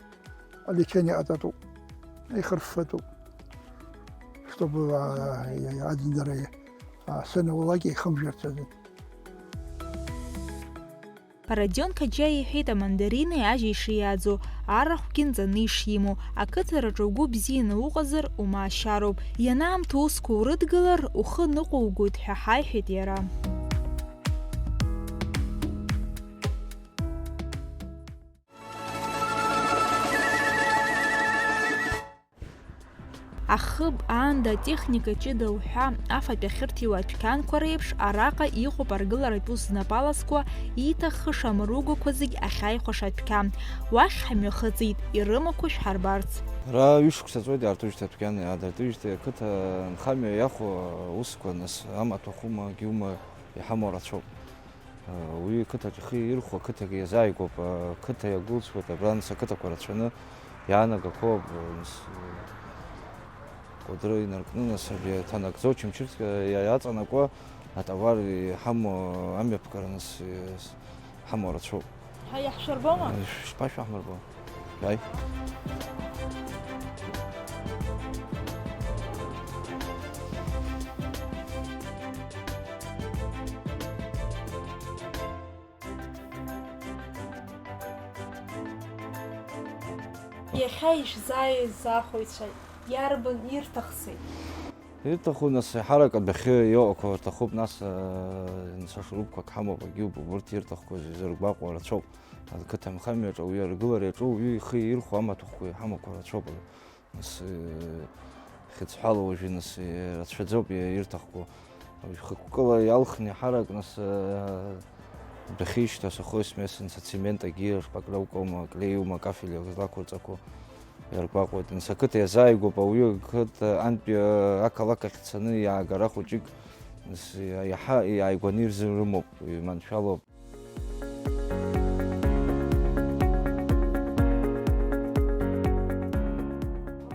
алечение ҟаҵатәуп, ихырффатәуп, чтобы, а, а, аӡынра, а, санаулак ихымжәарц азы. Родион Қаџьаиа иҳәеит амандарини ажьи шиаӡо, арахәгьы нҵаны ишимоу, ақыҭараҿы угәы бзианы уҟазар, умаашьароуп. Ианаамҭоу усқәа урыдгылар, ухы ныҟәугоит ҳәа ҳаиҳәеит иара. Ахыб, аанда, атехника ҷыда уҳәа афатә иахьырҭиуа адәқьанқәа реиԥш, араҟа иҟоуп аргыларатә ус знапы алазкуа, ииҭаххыша амругақәа зегь ахьааихәаша адәқьан. Уахь ҳамҩахыҵит, ирымақәоу шәҳарбарц. Ара ҩышықәса ҵуеит иаартыжьҭеи адәқьан иаадыртыжьҭеи, ақыҭа нхамҩа иахәо аусқәа, нас, амаҭәахәыма, гьума иҳамоу рацәоуп. Уи қыҭаҿ ихы ирхәо ақыҭагьы иазааигәоуп, ақыҭа иагәылсуеит, абранӡа ақыҭақәа рацәаны иаанагақәоуп, нас, Кәыдры инаркны, нас, абри аҭанакӡо Очамчырск иаҵанакуа атовар иҳамоу амҩаԥгара, нас, ҳамоу рацәоуп. Ҳа, иаҳшәырбома? Шԥашәаҳмырбо? Иааи. Иахьа ишәзааиз ахәаҩцәа иарбан ирҭахзи? Ирҭаху, нас, еиҳарак адәахьы иҟақәоу рҭахуп, нас, э, нцәа шурупқәак ҳамоуп, агьуб, убырҭ ирҭахқәоу зыргәаҟуа рацәоуп. Ақыҭа анхамҩаҿы ауаҩы аргылара иаҿу, уаҩы ихы ирхәо амаҭәахәқәа иҳамақәа рацәоуп. Нас, э, хьыӡҳәала уажәы, нас, э, рацәаӡоуп ирҭахқәоу. Уажә хықәкыла иалхны иҳарак, нас, э, адәахьы ишьҭасахо смесынц ацемент агьи шпаклевкоума, клеиума, акафель злақәырҵақәоу иаргәаҟуеит. Нас ақыҭа иазааигәоуп, ауаҩы ақыҭа антәи, э, ақалақь ахь дцаны иаагара хәыҷык, нас, иа-, иаҳа иааигәаны ирзырымоуп, иманшәалоуп.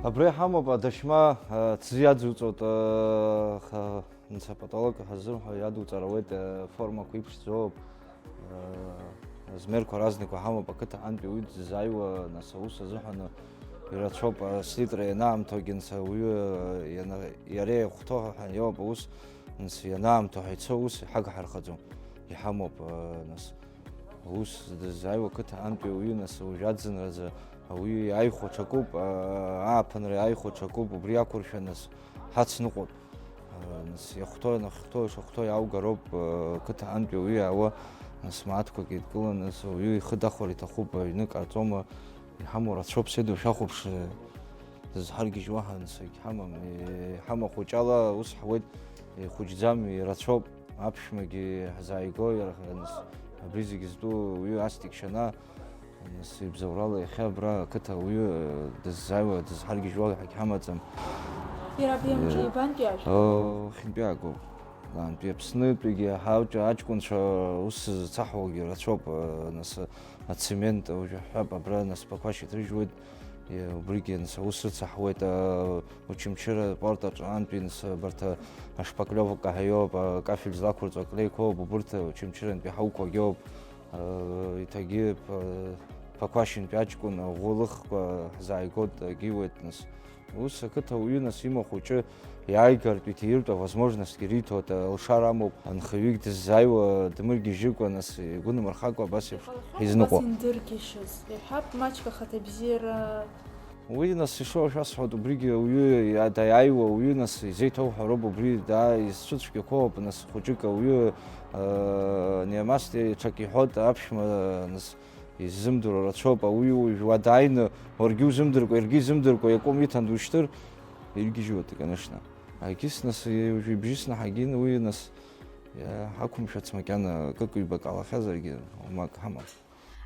Абра иҳамоуп адашьма, э, ӡы иадуҵоит, э, ха-, нца потолок ҳазырҳәо иадуҵар ауеит, э, формақәа иԥшӡоуп, э, размерқәа разнақәа ҳамоуп, ақыҭа антәи уи дызааиуа, нас, аус азыҳәан Ирацәоуп, а, слитра ианаамҭоугьы, нас, ауаҩы, а, иана-, иара иахәҭоу ҳәа иоуп аус, нас, ианаамҭоу ҳәа ицо ус ҳагҳархаӡом, иҳамоуп, а, нас, аус дыззааиуа ақыҭа антәи ауаҩы, нас, уажә аӡынразы ауаҩы иааихәо ҽакуп, а, ааԥынра иааихәо ҽакуп, убри ақәыршәа, нас, ҳацныҟәоит. Нас иахәҭоу, ианахәҭоу, ишахәҭоу иааугароуп, қыҭа антәи ауаҩы иаауа, нас мааҭқәак еидкыланы, нас ауаҩы ихы дахәар иҭахуп, аҩны ҟарҵома, иҳамоу рацәоуп, седу шәахәаԥш, дызҳаргьежьуа ҳәа нас егьҳамам, иҳамоу хәыҷала ус ҳуеит, ихәыҷӡам, ирацәоуп, аԥшәмагьы ҳзааиго, иара, нас абри зегьы зтәу ауаҩы астик шьана, Нас ибзоурала иахьа абра ақыҭа ауаҩы, э, дыззааиуа, дызҳаргьежьуа ҳәагь ҳамаӡам. Иара абри амҿы Э, ибантәи ажәа? О, уахьынтәи аагоуп. Аантәи Аԥснытәигьы ҳауҷа аҷкәынцәа ус зцаҳауагьы рацәоуп, э, нас ацемент уажәы ҳҳәап, абра нас Ԥақәашь иҭрыжьуеит, э, убригьы нас аус рыцаҳауеит, э, Очамчыра апорт аҿы аантәи нас абарҭ ашпаклевка ҳәа иоуп, акафель злақәырҵо аклеиқәоуп, убырҭ Очамчырантәи ҳауқәагьоуп. Еиҭагьы Ԥа-, Ԥақәашьынтәи аҷкәын аӷәы лыхқәа ҳзааигоит, агьиуеит, нас. Ус ақыҭа ауаҩы, нас, има хәыҷы иааигартә, иҭаиртә авозможностьгьы риҭоит, алшара амоуп, анхаҩык дыззааиуа дмыргьежьыкәа, нас, игәы нмырхакәа абас еиԥш ҳизныҟәо. Иҟалахьоу абас индыргьежьыз, иҳәап, маҷк ахаҭабзиара. Уи, нас, ишыуа шәасҳәоит, убригьы ауаҩы иа-, даиааиуа ауаҩы, нас, изеиҭоуҳәароуп, убри даа изцәыцәгьақәоуп, нас, хәыҷык ауаҩы, э, Неамасти ҽак иҳәоит, аԥшәма, нас, иззымдыруа рацәоуп, ауаҩы уажә уа дааины, уаргьы узымдыркәа, иаргьы изымдыркәа, иакәым иҭан душьҭыр, иргьежьуеит, конечно. Агьыс, нас, уажә ибжьысны ҳагин, уи, нас, иа-, ҳақәымшәац макьана, акык-ҩбак ҟалахьазаргьы, уамак ҳамам.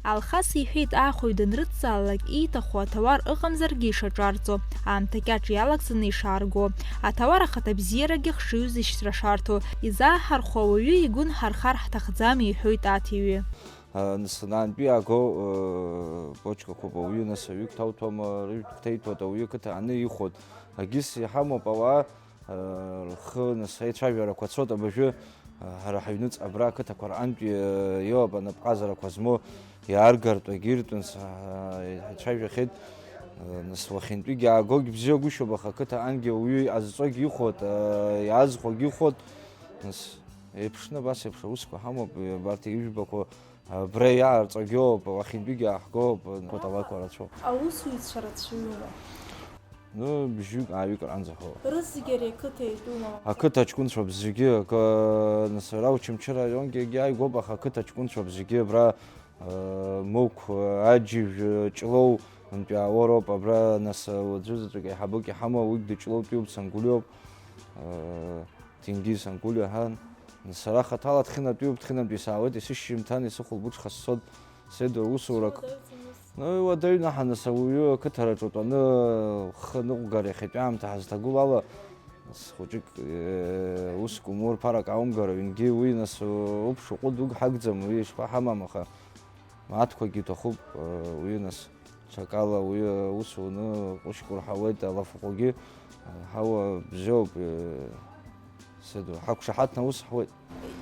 Алхас иҳәеит, аахәаҩ данрыдҵаалак, ииҭаху аҭауар ыҟамзаргьы ишаҿарҵо, аамҭа кьаҿ иалагӡаны ишаарго, аҭауар ахаҭабзиарагьы хшыҩзышьҭра шарҭо, изааҳархәо ауаҩы игәы нҳархар ҳҭахӡам, иҳәоит аҭиҩы. Нас аантәи иааго, э, бочкақәоуп, ауаҩы нас аҩы гәҭауҭәама, рыжәтә гәҭеиҭәоит, ауаҩы қыҭа ааны ихәоит. Агьыс иҳамоуп ауаа, рхы, нас, аицәажәарақәа цоит абыржәы, ҳара ҳаҩныҵҟа абра ақыҭақәа рҟынтә иоуп анапҟазарақәа змоу, иааргартә, егьыртәын, ҳаицәажәахьеит. Нас, уахьынтәигьы аагогь бзиагәышьоуп, аха ақыҭа ангьы ауаҩы иҟазҵогь ихәот, иаазхәогь ихәот. Нас, еиԥшны абас еиԥш аусқәа ҳамоуп, абарҭ ижәбақәа Абра иаарҵәагьоуп, уахьынтәигьы ааҳгоуп, хәаталақәа рацәоуп. Аусуҩцәа рацәаҩума? Ну, бжьҩык, ааҩык ранӡа ҳәоуп. Рызегьы ари ақыҭа иатәума? Ақыҭа аҷкәынцәа бзгьы, акы, нас ара Очамчыра араионгьы егьааигәоуп, аха ақыҭа аҷкәынцәа бзгьы абра, э, Мықә, Аџьыжә, Ҷлоу, нтәи аороуп, абра, нас, э, уаӡәы заҵәык аиҳабык иҳамоу, уигь дыҷлоутәиуп, Сангәлиоуп. Э, Ҭенгиз Анкулиа ҳәа. Сара хаҭала Ҭхьынатәиуп, Ҭхьынатәи саауеит, есышьыжьымҭан исыхәылбыҽха сцот, седуа усурак. Ну, иуадаҩны ҳанасауаҩы ақыҭараҿы утәаны, хы ныҟәгар иахьатәи аамҭа ҳазҭагылоу ала, хәыҷык, э, уск умур ԥарак аумгар, аҩнгьы уи нас, э, уԥш уҟәыд угҳагӡам, уи ишԥаҳамам, аха Мааҭқәагьы иҭахуп, уи нас, ҽакала уи аус уны ҟәышк урҳауеит, алафахәгьы ҳауа бзиоуп, сыду, ҳақәшаҳаҭны аус ҳуеит.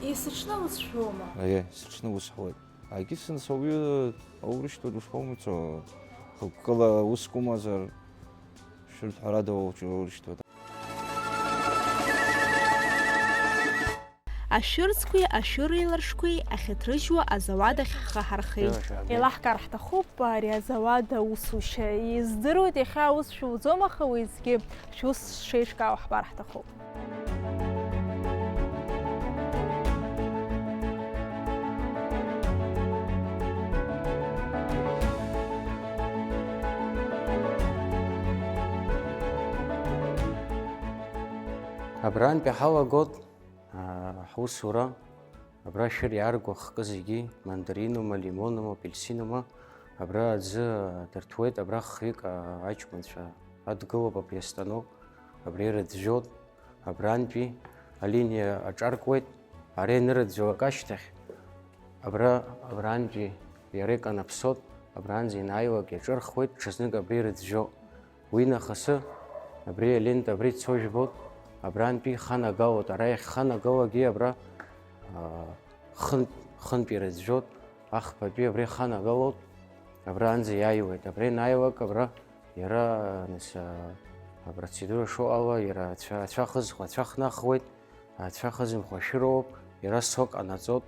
Есыҽны ус шәоума? Аиеи, есыҽны ус ҳуеит. Агьыс нас ауаҩы аурышьҭуеит, ушԥоумыцо, хықәкыла уск умазар, шәырҭ ҳәарада уаурышьҭуеит. Ашәырӡқәеи ашәыреиларшқәеи ахьыҭрыжьуа азауад ахь ҳхы ҳархеит. Еилаҳкаар ҳҭахуп, ари азауад аусушьа издыруеит, иахьа аус шәуӡом, аха уеизгьы шәус шеиҿкаау ҳбар ҳҭахуп. Абрантәи ҳалагот. Аа, ҳусура, абра шәыр иаарго ахкы зегьы, мандаринума, лимонума, апельсинума, абра аӡы дырҭуеит, абра хҩык, аа, аҷкәынцәа адгылоуп абри астанок, абра ирыӡәӡәоит, абрантәи алиниа аҿаркуеит, ара ианырыӡәӡәалак ашьҭахь, абра, абрантәи иара иканаԥсоит, абранӡа ианааилак иаҿырхуеит, ҽазнык абра ирыӡәӡәоит. Уи нахысы абри алента абра ицо жәбоит, абрантәи иханагалоит, ара иахьханагалогьы абра, аа, хынтә, хынтә ирыӡәӡәоит, ахԥатәи абра иханагалоит, абраанӡа иааиуеит, абра ианааилак абра Иара, нас, а, апроцедура шыҟало, иара ацәа, ацәа хызхуа, ацәа хнахуеит, ацәа хызымхуа ашәыроуп, иара сок ҟанаҵоит,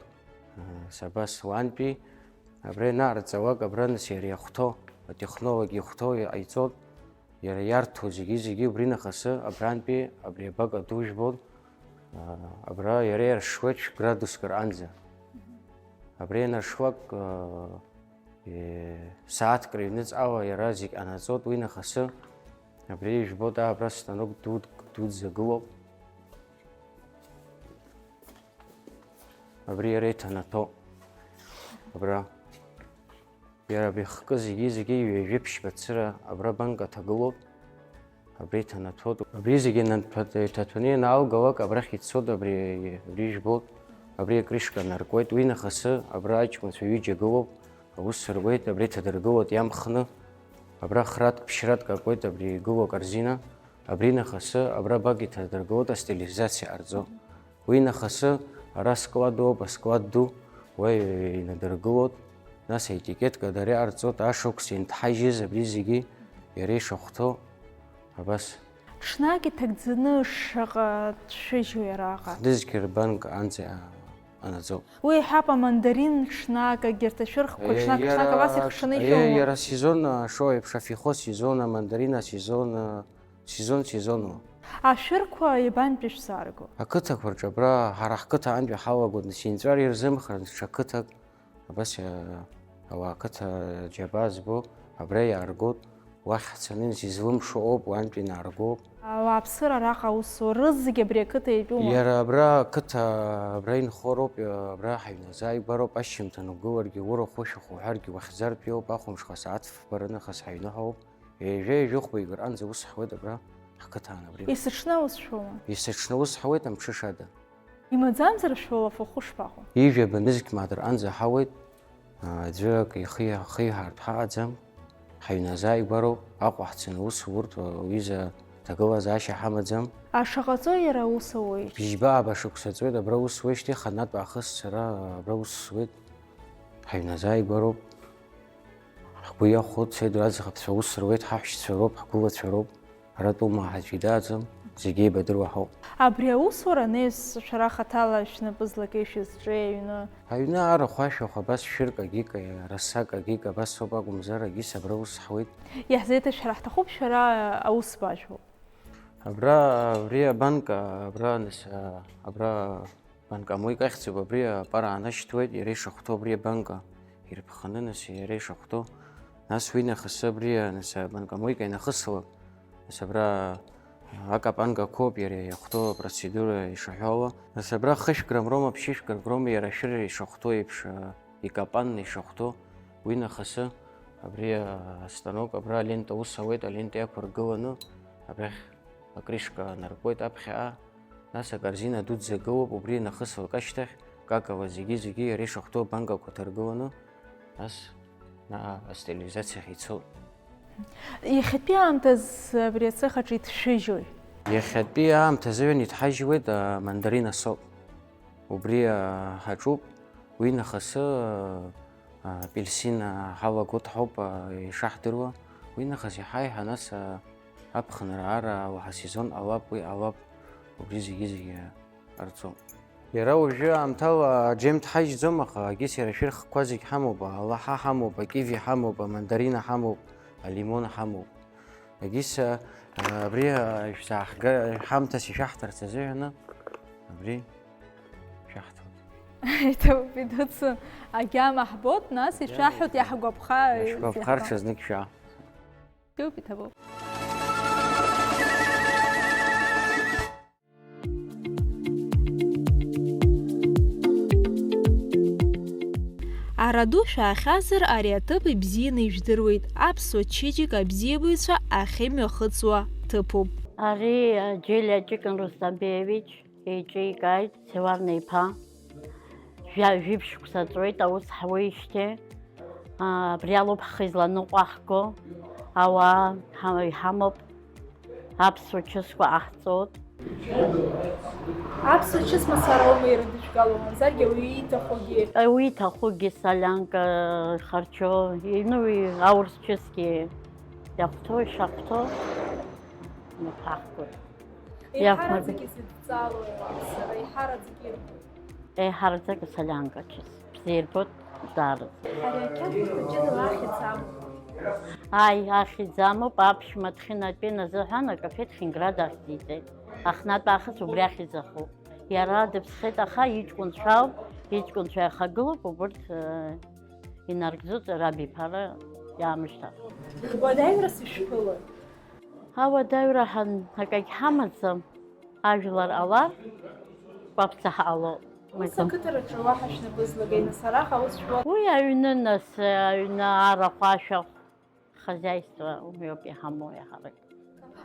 а, сабас уантәи, абра ианаарҵалак, абра, нас, иара иахәҭоу, атехнолог ихәҭоу иҟаиҵоит, иара иарҭо зегьы-зегьы убри нахасы, абрантәи абри абака ду жәбоит, а, абра иара иаршуеит шә-градуск рҟынӡа. Абри ианаршуак, а, Е, сааҭк рыҩныҵҟала иара зегь ҟанаҵоит, уи нахасы абри ижәбоит, аа, абра станок ду, дуӡӡа гылоуп. Абри иара иҭанаҭоуп. Абра. Иара абри хкы зегьы-зегьы ҩажәи ԥшьба цыра абра банк аҭагылоуп. Абри иҭанаҭәоит. Абри зегьы инанҭәа-, иҭаҭәаны ианаалгалак, абрахь ицоит, абри, абри ижәбоит, абри акрышка наркуеит. Уи нахасы абра аҷкәынцәа ҩыџьа гылоуп, аус руеит, абри иҭадыргылоит иамхны. Абра хратк, ԥшьратк акуеит, абри игылоу акорзина. Абри нахасы абра бак иҭадыргылоит, астерилизациа ҟарҵо. Уи нахасы ара склад ыҟоуп, асклад ду, уа инадыргылоит, нас аетикетка дара иҟарҵоит, ашықәс ианҭҳажьыз абри зегьы иара ишахәҭоу, абас. Ҽнак иҭагӡаны шаҟа дшәыжьуеи араҟа? Хнызқьи рбанк анӡа анаӡоуп. Уи иҳәап, амандарин ҽнак, егьырҭ ашәырхқәа ҽнак, ҽнак абас ихшаны ишәоума? Иара сезон, а, шоу еиԥш, афихо сезон, амандарин асезон, а, Сезон сезонла. Ашәырқәа иабантәи шәзаарго? Ақыҭақәа рҿы абра, ҳара ҳқыҭа аантәи ҳалагоит, нас инҵәар ирзымхарц ҽа қыҭак, абас, а, ауаа ақыҭа џьабаа збо, абра иааргоит, уахь ҳцаны, нас излымшо ыҟоуп, уантәи инааргоуп. Ауааԥсыра араҟа аус зуа рызегь абри ақыҭа иатәума? Иара абра ақыҭа, абра инхо роуп, абра ҳаҩназааигәароуп, ашьжьымҭан угыларгьы, урахә ушәахә уҳәаргьы, уахьӡартәиоуп, ахәымҽха сааҭ фба рынахыс ҳаҩныҳәоуп. Ҩажәа-ҩажәихәба ҩажәи жәохәба рҟынӡа ус ҳуеит абра, ҳқыҭан абри. Есыҽны аус шәоума? Есыҽны ус ҳауеит амҽыша ада. Имаӡамзар шәылафахәы шԥаҟоу? Ҩажәи жәаба нызқь мааҭ рҟынӡа ҳауеит, а, аӡәы акы ихи-, ихиҳартә ҳаҟаӡам, ҳаҩназааигәароуп, Аҟәа ҳцаны аус уртә, а, уҩыза ҭагылазаашьа ҳамаӡам. А шаҟа ҵуеи иара аус ауеи? Бжьба-ааба шықәса ҵуеит абра аус уеижьҭеи, ханатә аахыс сара абра аус зуеит, ҳаҩназааигәароуп. Ҳгәы иахәо дцеит, аӡӷабцәа аус руеит, ҳаҳәшьцәа роуп, ҳгәылацәа роуп. Аратәума ҳаӡә идааӡом, зегьы еибадыруа ҳауп. Абри аусура анаҩс шәара хаҭала шәнапы злакеи шәызҿеи аҩны? Аҩны арахә ашәахә абас шәырк агьык, расак агьык абас ауп акәымзар, агьыс абра ус ҳуеит. Иаҳзеиҭашәҳәар ҳҭахуп, шәара аус бажәуп. Абра, абри абанка, абра, нас, а, абра банкомойка ахьӡуп, абри апара аанашьҭуеит, иара ишахәҭоу абри абанка ирԥханы, нас иара ишахәҭоу. Нас уи нахыс абри, нас, абанкомойка инахысуа, нас абра акапанга қәоуп иара иахәҭоу апроцедура ишаҳәо ала. Нас абра хышә грамм роума, ԥшьышә грамм роума иара ашәыр ишахәҭоу еиԥш, а, икапанны ишахәҭоу, уи нахысы абри, а, астанок, абра алента ус ауеит, алента иақәыргыланы, абрахь акрышка наркуеит аԥхьаҟа, нас акорзина дуӡӡа гылоуп, убри инахысуа ашьҭахь, какала зегьы-зегьы иара ишахәҭоу абанкақәа ҭаргыланы, нас, на, астерилизациахь ицоит. Иахьатәи аамҭаз абри ацех аҿы иҭшәыжьуеи? Иахьатәи аамҭазыҳәан иҭҳажьуеит, а, мандарин асок. Убри, а, ҳаҿуп, уи нахысы, а, апельсин, а, ҳалагоит ҳауп, а, ишаҳдыруа. Уи нахыс иаҳа-иаҳа нас, а, аԥхынра ара уаҳа сезон ҟалап, уи ҟалап, убри зегьы-зегьы ҟарҵом. Иара уажәы аамҭала аџьем дҳажьӡом, аха агьыс иара ашәырхқәа зегь ҳамоуп, алаҳа ҳамоуп, акиви ҳамоуп, амандарина ҳамоуп, алимон ҳамоуп. Агьыс, а, абри, а, шәзаахга-, ҳамҭас ишәаҳҭарц азыҳәаны, абри шәаҳҭоит. Иҭабуп, идуцу агьама ҳбоит, нас ишәаҳәоит, иаҳгәаԥха, Ишәгәаԥхар ҽазнык шәа. Иҭабуп, иҭабуп. Ара ду шәаахьазар, ари аҭыԥ ибзианы ижәдыруеит, аԥсуа чычык абзиабаҩцәа ахьымҩахыҵуа ҭыԥуп. Ари, а, Џьелиа Ҷыкын Русҭабеевич иҿикааит, Севарна иԥа. Жәа-, жәиԥшь шықәса ҵуеит аус ҳуеижьҭеи. Аа, абри алоуп ҳхы изланыҟәаҳго, ауаа ҳа-, иҳамоуп, аԥсуа чысқәа ҟаҳҵоит. Аԥсуа чыс мацара аума ирыдыжәгало, мамзаргьы ауаҩы ииҭахугьы? Ауаҩы ииҭахугьы солианка, харчо, ну, и-, аурыс чысгьы Иахәҭоу, ишахәҭоу, инапаҳкуеит. Еиҳараӡак изыдҵалои сара, еиҳараӡак ирбоит? Еиҳараӡак асолианка ачыс. Бзиа ирбоит, даараӡа. Ари ақьаф хәыҷы дала ахьӡ амоуп. Ааи, ахьӡ амоуп, аԥшәма дхьынатәеин азыҳәан акафеҭ Хинград ахьӡиҵеит. Ахнатә аахыс убри ахьӡ ахуп. Иара дыԥсхеит, аха иҷкәынцәа ауп, иҷкәынцәа иахагылоуп, убырҭ, э, инаргӡоит рабиԥара иаамышьҭахь. Уадаҩрас ишәԥылоит? Ауадаҩра ҳан-, акагь ҳамаӡам, ажәлар ҟалар, кәаԥӡа ҳҟалоит. Ус ақыҭараҿы уаҳа шәнапы злагеи, нас, арахь аус шәуа? Уи аҩны, нас, аҩны арахә, ашәахә, хозяйство, уиоуп иҳамоу иаҳарак.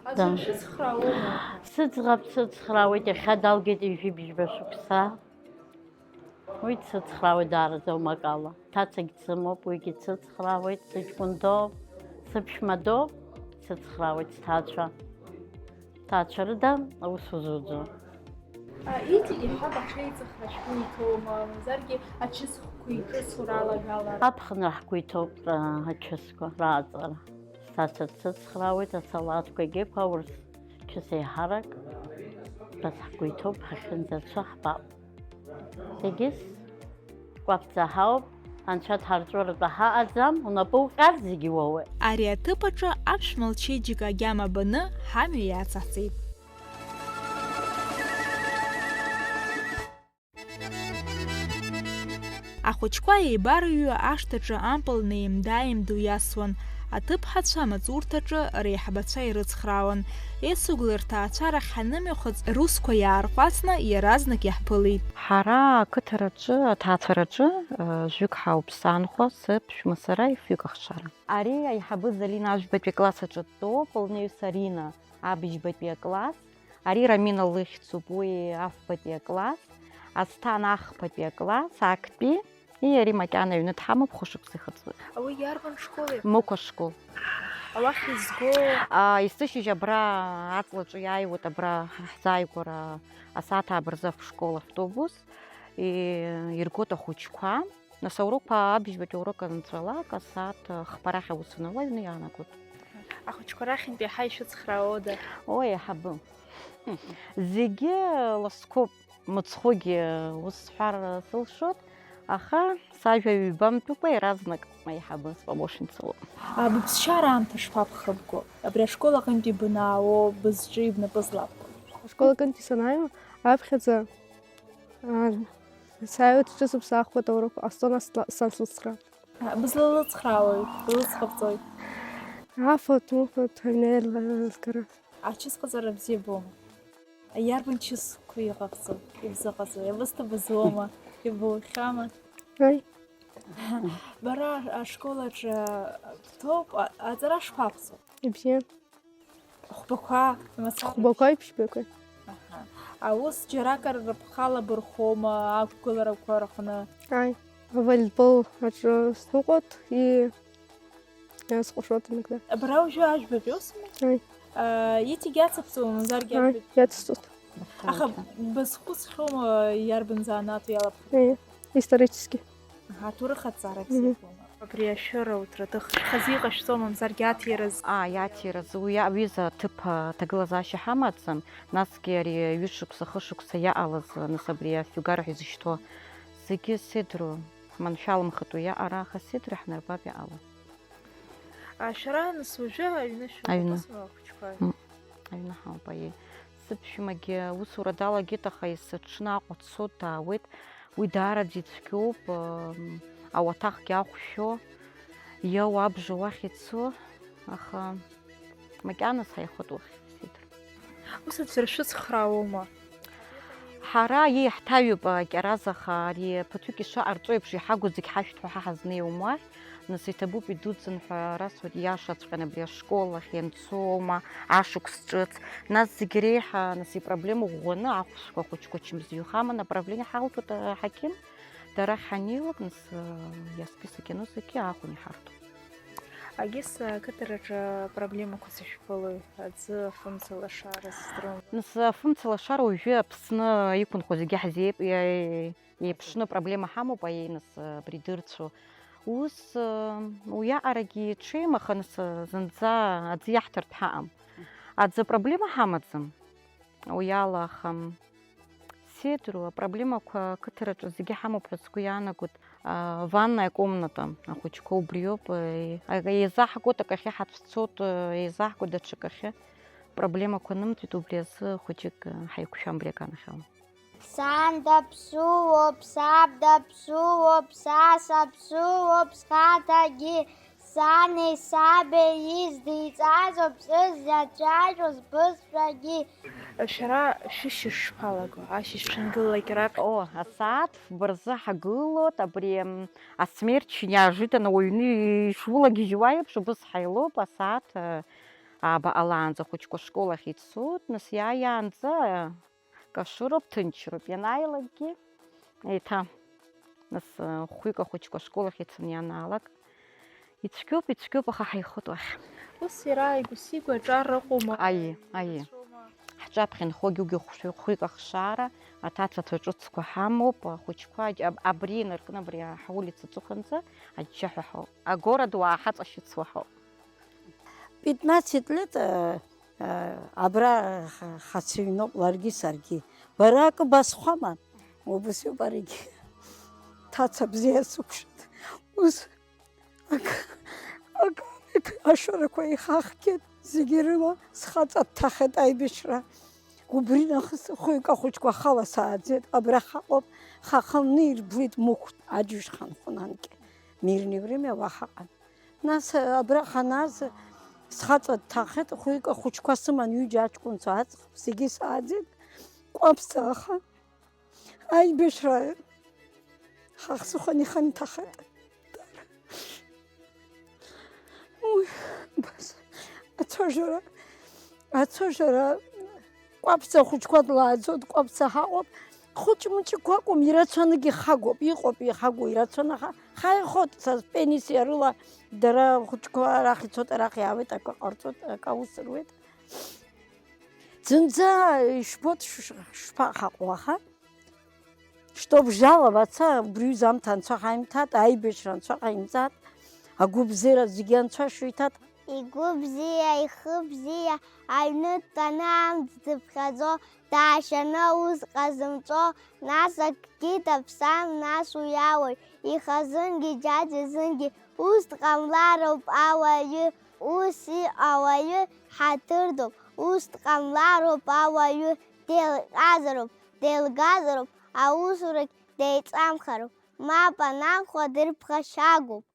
Аӡәыр шәыцхраауоума? Сыӡӷаб дсыцхраауеит, иахьа далгеит ҩажәи бжьба шықәса. Уи дсыцхраауеит даараӡа умакала. Ҭацагь дсымоуп, уигьы дсыцхраауеит, сыҷкәын доуп, сыԥшәма доуп, дсыцхраауеит сҭаацәа. Ҭаацәа рыда аус узуӡом. А, иҵегь иҳәап, аҽеиҵыхра шәгәы иҭоума, мамзаргьы ачысхқәа иҿыцу ралагалара? Аԥхынра ҳгәы иҭоуп, а, ачысқәа рааҵара. Сҭаацәа дсыцхраауеит, асалаҭқәагьы ықәаурц, чыс еиҳарак, убас ҳгәы иҭоуп, ҳахьынӡацо ҳбап. Зегьы кәаԥӡа ҳауп, анцәа дҳарҵәыратәы ҳаҟаӡам, унапы уҟьар зегьы уоуеит. Ари аҭыԥ аҿы аԥшәма лчеиџьыка агьама баны ҳамҩа иацаҳҵеит. Ахәыҷқәа еибарыҩуа ашҭаҿы ампыл неимда-ааимдо иасуан, аҭыԥҳацәа амаҵурҭаҿы реиҳабацәа ирыцхраауан. Есыгәла рҭаацәа рахь ҳанымҩахыҵ, русқәа иаарҟәаҵны иаразнак иаҳԥылеит. Ҳара ақыҭараҿы, аҭаацәараҿы, э, жәҩык ҳауп, санхәа, сыԥшәма, сара, фҩык ахшара. Ари аиҳабы Залина ажәбатәи акласс аҿы дтәоуп, лнаҩс Арина абыжьбатәи акласс. Ари Рамина лыхьӡуп, уи афбатәи акласс, Асҭана ахԥатәи акласс, актәи, и ари макьана аҩны дҳамоуп, хәышықәса ихыҵуеит. Ауи иарбан школи? Мықә ашкол. Ауахь изго? А, есышьыжь абра аҵлаҿы иааиуеит, абра ҳзааигәара асааҭ ааба рзы ашкол автобус, и, иргоит ахәыҷқәа. Нас аурокқәа абыжьбатәи аурок анҵәалак, асааҭ хԥа рахь аус анауа аҩны иаанагоит. Ахәыҷқәа рахьынтә иаҳа ишәыцхраауада? О, еиҳабы. Зегьы ласқәоуп, мыцхәгьы ус сҳәар сылшоит, аха сажәа ҩбамтәыкәа иаразнак аиҳабы спомощница лоуп. А, быԥсшьара аамҭа шԥабхыбго? Абри ашкол аҟынтәи банаауо, бызҿи бнапы злабго? Ашкол аҟынтәи санааиуа, аԥхьаӡа, а, сааиуеит, сҿы сыԥсаахуеит аурок ҟасҵон, ас-, сан слыцхраа. Бызлалыцхраауеи, былыцхыбҵои? Афатә, мыфатә, аҩны аилазгара. Ачысҟаҵара бзиа боума? Иарбан чысқәа иҟабҵо, ибзыҟаҵо? Иабысҭа бызуоума? Ибухьама? Аи. Бара ашкол аҿы бҭоуп, а-, аҵара шԥабҵо? Ибзиан. Хәбақәа, мацара? Хәбақәа, ԥшьбақәа. Аҳа. Аус џьаракыр рыԥхала бырхуоума ақәгыларақәа рҟны? Ааи, аволейбол аҿы сныҟәоит, и-, иаасҟәышуеит иногда. Абра уажәы ажәбатәи усума? Ааи. А, иҵегь иацыбҵома, мамзаргьы? Ааи, иацысҵоит. Аха базхәыцхьоума, иарбан занааҭу иалабхи? Ааи, исторически. Аҳа, аҭоурых аҭҵаара. Мгм. Бзиақәоума? Абри ашәыра уҭраҭых хазы иҟашәҵо, мамзаргьы аҭиразы? Ааи, аҭиразы, уи аҩыза аҭыԥ, а, ҭагылазаашьа ҳамаӡам, насгьы ари ҩышықәса, хышықәса иаҟалаз, нас абри афиугар ҳәа изышьҭоу зегьы сеидру, маншәаламхатәу иаҟара, аха сеидру иаҳнарбап иаҟала. А, шәара, нас, уажәы аҩны шәыҟоуп, аҩны. Асма ахәыҷқәа? М, аҩны ҳауп, аиеи. Сыԥшәмагьы аусура далагеит, аха есыҽны Аҟәа дцоит, даауеит. Уи даараӡа ицәгьоуп, м, ауаҭахгьы ахәшәо, иауа абжа уахь ицо, аха макьаназ ҳаихоит уахь, сеидру. Ус аӡәыр шәыцхраауоума? Ҳара, иеи, ҳҭаҩуп, а, Кьараз, аха ари ԥыҭҩык ишаҟарҵо еиԥш, иҳагу зегь ҳашәҭ ҳәа ҳа ҳазнеиуам уахь. Нас иҭабуп, идуӡӡан ҳәа расҳәоит, ииашаҵәҟьан абри ашкол ахь ианцо аума, ашықәс ҿыц. Нас зегь реиҳа, нас ипроблема ӷәӷәаны ахәшәқәа хәыҷқәа чмазаҩхама, направление ҳалҭоит аҳақьым, дара ахь ҳанеилак, нас, а, иасписок иану зегьы аахан иҳарҭоит. Агьыс ақыҭараҿы проблемақәа сышәԥылои, аӡы, афымца, лашара здырам? Нас афымца, лашара уажәы Аԥсны иқәынхо зегьы ҳзеип-, иа-, еиԥшны проблема ҳамоуп, аиеи, нас абри дырцәо Ус, уиаҟарагьы иҽеим, аха нас зынӡа аӡы иаҳҭартә ҳаҟам. Аӡы апроблема ҳамаӡам. Уи ала, аха сеидру, апроблемақәа ақыҭараҿы зегьы ҳамоуп ҳәа сгәы иаанагоит. А, ванная комната ахәыҷқәа убриоуп, е-, еизаҳгоит, акахьы ҳацәцоит, е-, еизаҳгоит даҽакахьы. Проблемақәа нымҵәеит, убри азы хәыҷык, е, ҳаиқәшәам абри аганахьала. Сан даԥсуоуп, саб даԥсуоуп, са саԥсуоуп схаҭагьы, сани саби издиҵазоуп сыззацәажәоз бызшәагьы. Шәара шәышьыжь шԥалаго, ашьыжь шәангылалак раԥхьа? О, асааҭ фба рзы ҳагылоит, абри, м, асмерч неожиданно уҩны ишулагьежьуа еиԥш, убыс ҳаилоуп, асааҭ, э, ааба ҟалаанӡа ахәыҷқәа ашкол ахь ицоит, нас иааиаанӡа, э, Кашыроуп, ҭынчроуп, ианааилакгьы, еиҭа, нас, хәҩык ахәыҷқәа ашкол ахь ицаны ианаалак, ицәгьоуп, ицәгьоуп, аха ҳаихоит уахь. Ус иара ааигәа-сигәа аҿар ыҟоума? Аиеи, аиеи. Ицәоума? Ҳҿаԥхьа инхогьы уигьы хәшәы-, хәҩык ахшара, аҭацацәа ҿыцқәа ҳамоуп, ахәыҷқәа аџь-, аб-, абри инаркны, абри ҳаулица аҵыхәанӡа аџьџьаҳәа ҳауп. Агород уаа ҳаҵашьыцуа ҳауп. Пятнадцать лет, э, э, абра ха-, ҳацыҩноуп ларгьы саргьы. Бара акы басхәама? Убас иоуп аригьы. Ҭаца бзиа сықәшәеит. Ус ак-, ак-, ашәарақәа ихахгеит, зегьы рыла схаҵа дҭахеит аибашьра. Убри нахыс хәҩык ахәыҷқәа ахала сааӡеит. Абра ҳаҟоуп, ҳахалны ирбеит Мықә аџьыш ҳанхәынанкьа. Мирное время уа ҳаҟан. Нас, абра ҳанназ, схаҵа дҭахеит, хәҩык ахәыҷқәа сыман, ҩыџьа аҷкәынцәа аӡӷаб, зегьы сааӡеит, Кәаԥса аха, аибашьра ҳахсыхәан иханҭахеит. Уи, бас, ацәажәара, ацәажәара, Кәаԥса ахәыҷқәа длааӡоит, Кәаԥса ҳаҟоуп. Хәыҷ-мыҷқәа акәым, ирацәаныгьы ҳагоуп, иҟоуп, иҳагу ирацәаны ҳа-, ҳаихоит, са пенсиа рыла дара ахәыҷқәа арахь ицоит, арахь иаауеит, акы ҟарҵоит, акы аус руеит. Зынӡа ишбоит ш-, ш-, шԥаҟаҳаҟо, аха? Чтоб жаловаться, убри аҩыза аамҭа анцәа ҳаимҭат, аибашьра анцәа ҳаимҵат, агәыбзиара зегьы анцәа шәиҭат. Игәы бзиа, ихы бзиа, аҩны дтәаны амҵ дзыԥхьаӡо, даашьаны аус ҟазымҵо, нас акгьы даԥсам, нас уи ауаҩ, ихазынгьы џьаџьазынгьы, ус дҟамлароуп ауаҩы, ус иҟоу ауаҩы ҳаҭыр дууп, ус дҟамлароуп ауаҩы, деилҟьазароуп, деилгазароуп, аусурагь деиҵамхароуп, мап анакәха дырԥхашьагоуп.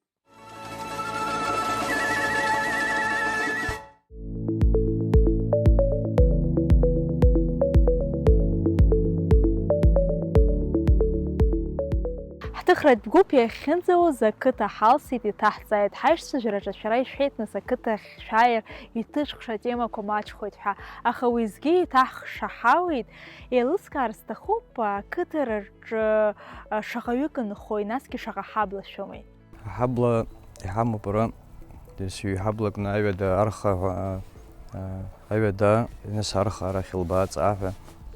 Ҳҭыхратә гәыԥ иахьынӡауз ақыҭа ҳалсит, иҭаҳҵааит ҳаишьцәа, жәраҿы шәара ишәҳәеит, нас, ақыҭахь шәааир, иҭыҽхша атемақәа маҷхоит ҳәа. Аха уеизгьы еиҭаҳшаҳауеит, еилыскаар сҭахуп, ақыҭараҿы шаҟаҩык нхои, насгьы шаҟа ҳабла шәымеи? Аҳабла иҳамоуп ара, дас ҩ-ҳаблакны аҩада арха ҳәа, а, а, аҩада, нас арха арахь илбааҵаа ҳәа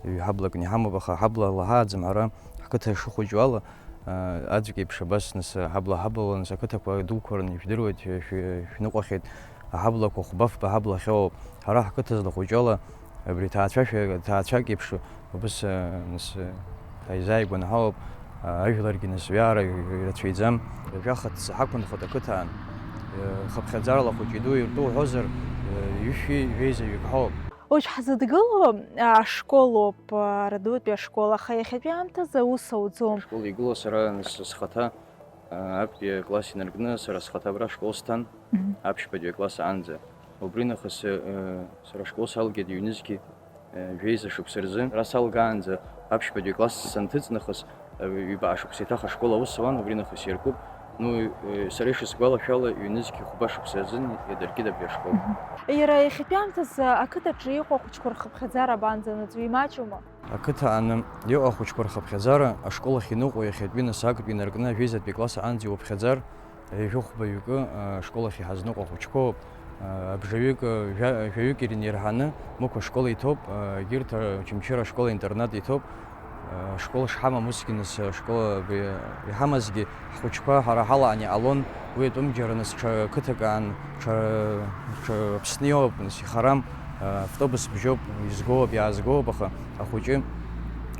ҩ-ҳаблакны иҳамоуп, аха аҳабла лаҳааӡам ҳара, ҳқыҭа шыхәыҷу ала, а, аӡәк еиԥш абас, нас, аҳабла ҳаблала, нас, ақыҭақәа дуқәа рны ижәдыруеит, шәы-, шәы-, шәныҟәахьеит, аҳаблақәа хәба-фба ҳабла ахьоуп, ҳара ҳқыҭа злахәыҷу ала, Абри ҭаацәашәа, ҭаацәак еиԥш, убыс, а, нас, а, ҳаизааигәаны ҳауп, а, ажәларгьы нас уиаара ирацәаҩӡам. Жәахаҵ ҳақәынхоит ақыҭан, а, хыԥхьаӡарала хәыҷи-дуи иртәу уҳәозар, а, ҩышәи жәеизаҩык ҳауп. Уажә ҳзыдгылоу, а, ашколоуп, а, Радуатәи ашкол, аха иахьатәи аамҭазы аус ауӡом. Ашкол игылоу сара нас схаҭа Актәи акласс инаркны сара схаҭа абра ашкол сҭан, мгм, аԥшьбатәи акласс аанӡа. Убри нахыс, э, сара ашкол салгеит ҩнызқьи, э, жәеиза шықәса рзы. Ара салгаанӡа аԥшьбатәи акласс санҭыҵ нахыс, э, ҩбаҟа шықәса еиҭах ашкол аус ауан, убри нахыс иаркуп. Ну, э, сара ишысгәалашәало, ҩнызқьи хәба шықәса рзын иадыркит абри ашкол. Мгм. Иара иахьатәи аамҭазы ақыҭаҿы иҟоу ахәыҷқәа рхыԥхьаӡара абанӡанаӡо, имаҷума? Ақыҭа ааны иҟоу ахәыҷқәа рхыԥхьаӡара ашкол ахь иныҟәо иахьатәи нас актәи инаркны ажәеизатәи акласс аҟынӡа иуԥхьаӡар, ҩажәи хәба ҩкы, а, ашкол ахь иҳазныкъәо ахәыҷқәоуп. А, абжаҩык, а, жәа-, жәаҩык ирнеирҳаны Мықә ашкол иҭоуп, а, егьырҭ, а, Очамчыра ашкол-интернат иҭоуп. Ашкол шҳамам усгьы, нас, ашкол абри иҳамазгьы, ҳхәыҷқәа ҳара ҳалаан иҟалон, уи атәым џьара, нас, ҽа қыҭак аан, ҽа, ҽа Аԥсны иоуп, нас, ихарам, автобус бжьоуп, изгоуп, иаазгоуп, аха ахәыҷы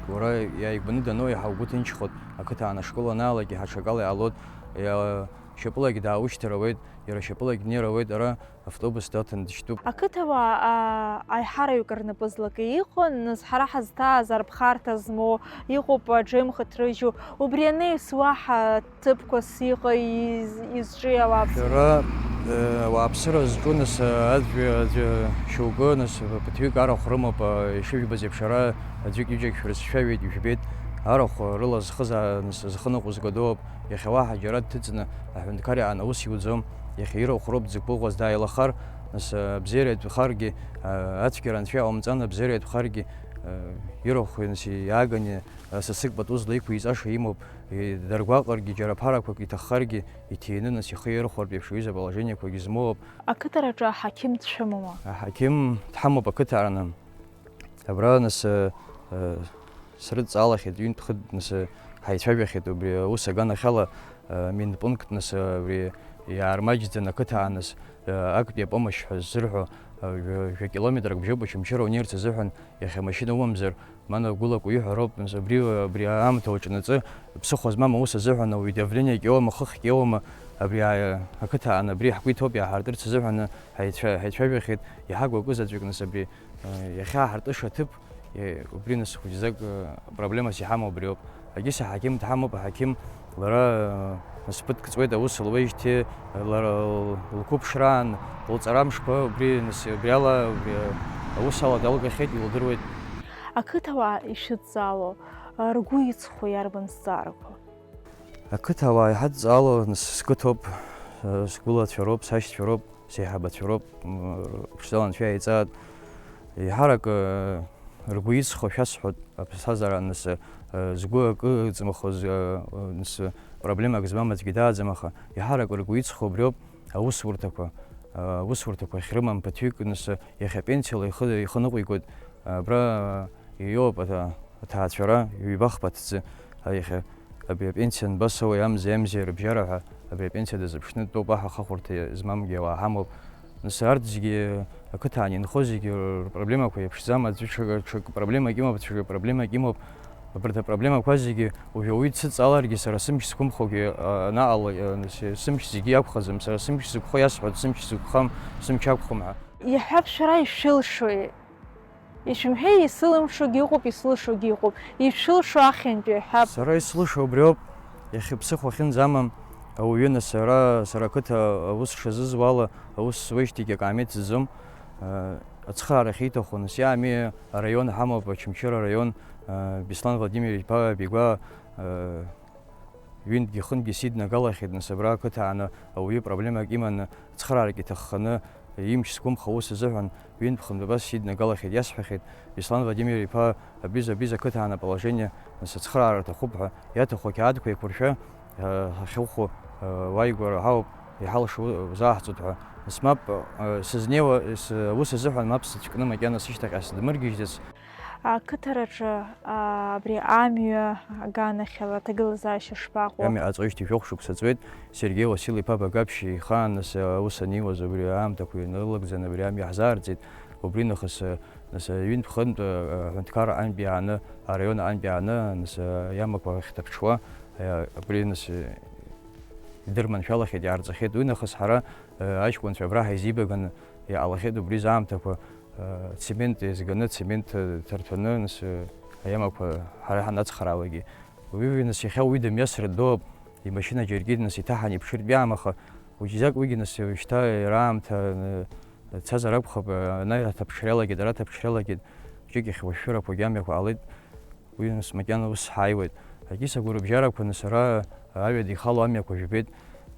уара иааигәаны даноу иаҳа угәы ҭынчхоит, ақыҭа аан ашкол анаалак иаҳа ҽакала иҟалоит, иа-, шьапылагь дааушьҭыр ауеит, иара шьапылагь днеир ауеит, ара автобус даҭан дышьтәуп. Ақыҭауаа, аа, аиҳараҩык рнапы злакы иҟан, нас ҳара ҳазҭааз арԥхарҭа змоу, иҟоуп аџеимхыҭ рыжьу, убри анаҩс уаҳа ҭыԥқәас иҟа из-, изҿиауа. Шәара, э, ауааԥсыра зҿу, нас, аӡәы, аӡәы шьоукы, нас, ԥыҭҩык арахә рымоуп, а, ишыжәбаз еиԥш, ара аӡәык-ҩыџьак шәрызшәаҩеит, ижәбеит, арахә рыла зхызаа, нас, зхы ныҟәызго дууп, иахьа уаҳа џьара дҭыҵны аҳәынҭқар иааны аус иуӡом, иахьа ирахә роуп дзықәгәыӷуаз, дааилахар, нас, абзиара иатәхаргьы, а, ацәгьара анцәа иҟамҵан, абзиара иатәхаргьы, а, ирахә, нас, иааганы, а, сасык пату злеиқәиҵаша имоуп, и-, даргәаҟыргьы, џьара ԥарақәак иҭаххаргьы, иҭины, нас, ихы ирхәартә еиԥш аҩыза положениақәагьы змоуп. Ақыҭараҿы аҳақьым дшәымоума? Аҳақьым дҳамоуп ақыҭа аҟны. Абра, нас, э, э, срыдҵаалахьеит, ҩынтә-хынтә, нас, э, ҳаицәажәахьеит убри аус аганахьала, э, Минпункт, нас, э, абри иаармаҷӡан ақыҭа аан, нас, э, актәи апомошь ҳәа ззырҳәо, э, жәа-, жәа километрак бжьоуп Очамчыра унеирц азыҳәан, иахьа машьына умамзар, мана гәылак уиҳәароуп, нас, абри, абри аамҭа уаҿнаҵы, ԥсыхәа змам аус азыҳәан ауаҩы давлениак иоуама, хыхьк иоуама, абри, а-, ақыҭа аан абри ҳгәы иҭоуп иааҳартырц азыҳәан ҳаицәа-, ҳаицәажәахьеит, иҳагу акы заҵәык, нас, абри Иахьа ҳартыша аҭыԥ, убри нас хәыҷӡак проблемас иҳамоу абриоуп. Егьыс аҳақьым дҳамоуп, аҳақьым лара нас ԥыҭк ҵуеит аус луеижьҭеи, лара лқәыԥшраан, лҵарамшқәа убри нас убриала убри аус ала далгахьеит, илдыруеит. Ақыҭауаа ишәыдҵаало, ргәы иҵхо иарбан зҵаарақәа? Ақыҭауаа иҳадҵаало нас сқыҭоуп, сгәылацәа роуп, сашьцәа роуп. Сеиҳабацәа роуп, м, рыԥшӡала анцәа иааиҵааит. Еиҳарак, э, ргәы иҵхо шәасҳәоит, аԥсҭазаара аныс, э, згәы акы ыҵмахоз, э, э, аныс, проблемак змам аӡәгьы дааӡам, аха еиҳарак ргәы иҵхо убриоуп аусурҭақәа, э, аусурҭақәа ахьрымам ԥыҭҩык, аныс, иахьа пенсиала ихы, ихы ныҟәигоит, абра, э, иоуп аҭа-, аҭаацәара, ҩба-хԥа ҭӡы, а, иахьа. Абри апенсиа анбасоуи, амзеи, амзеи рыбжьара ҳәа, абри апенсиа дазыԥшны дтәоуп, аҳ ахахәырҭа змамгьы ауаа ҳамоуп. Нас арҭ зегьы ақыҭан инхо зегьы рпроблемақәа иаԥшӡам, аӡәы ҽакы, ҽакы проблемак имоуп, ҽакы проблемак имоуп. Абарҭ апроблемақәа зегьы уажәы ауаҩы дсыдҵаларгьы сара сымч зқәымхогьы, а, анаҟало, а, нас, сымч зегьы иакәхаӡам, сара сымч зықәхо иасҳәоит, сымч зықәхам, сымч ақәхом ҳәа. Иаҳҳәап, шәара ишәылшои? Ишәымҳәеи, исылымшогьы ыҟоуп, исылшогьы ыҟоуп. Ишәылшо ахьынтәи ҳәа. Сара ислыша убриоуп, иахьа ԥсыхәа ахьынӡамам, ауаҩы нас ара, сара ақыҭа аус шазызуала, аус зуеижьҭеигьы акаамеҭ зӡом. Ацхыраара ахьиҭаху, нас иаами араион ҳамоуп, Очамчыра араион, Беслан Владимир-иԥа Бигәа, Ҩынтәгьы-хынтәгьы сиднагалахьеит, нас, абра ақыҭа ааны ауаҩы проблемак иманы, цхыраарак иҭахханы, имч зқәымхо аус азыҳәан, ҩынтә-хынтә абас сиднагалахьеит, иасҳәахьеит, Беслан Владимир-иԥа, абри, абри ақыҭа ааны аположение, нас, ацхыраара рҭахуп ҳәа, иаҭаху ақьаадқәа еиқәыршәа, ҳахьухәо, уааигәара ҳауп, иҳалшо узааҳҵоит ҳәа. Нас мап, сызнеиуа, аус азыҳәан мап сыцәкны макьана сышьҭахьҟа сдмыргьежьӡац. Ақыҭараҿы, аа, абри амҩа аганахьала аҭагылазаашьа шԥаҟоу? Амҩа ҟаҵоижьҭеи жәохә шықәса ҵуеит, Сергеи Уасил-иԥа Багаԥшь ихаан нас аус аниуаз убри аамҭақәа инарылагӡаны абри амҩа ҳзаарҵеит. Убри нахыс, нас, ҩынтә-хынтә, аҳәынҭқар аҟынтә иааны, араион аҟынтә иааны, нас, иамақәа ахьҭаԥҽуа, абри, нас, идырманшәалахьеит, иаарҵахьеит. Уи нахыс ҳара, аҷкәынцәа абра ҳаизибаганы иҟалахьеит убри заамҭақәа. Цемент еизганы, цемент ҭарҭәаны, нас, аиамақәа ҳара иҳанацхраалагьы. Уи, нас, иахьа уи дымҩасыр дууп, имашьына џьаргьы, нас, иҭаҳан иԥшыртә иаамаха, уиџьзак уигьы, нас, шьҭа иара аамҭа, цазар акәхап, ана аҭаԥҽра иалагеит, ара аҭаԥҽра иалагеит, џьык иахьуашәшәырақәагьы амҩақәа ҟалеит. Уи, нас, макьана ус ҳааиуеит. Акиса гәарабжьарақәа, нас, ара аҩада ихало амҩақәа жәбеит.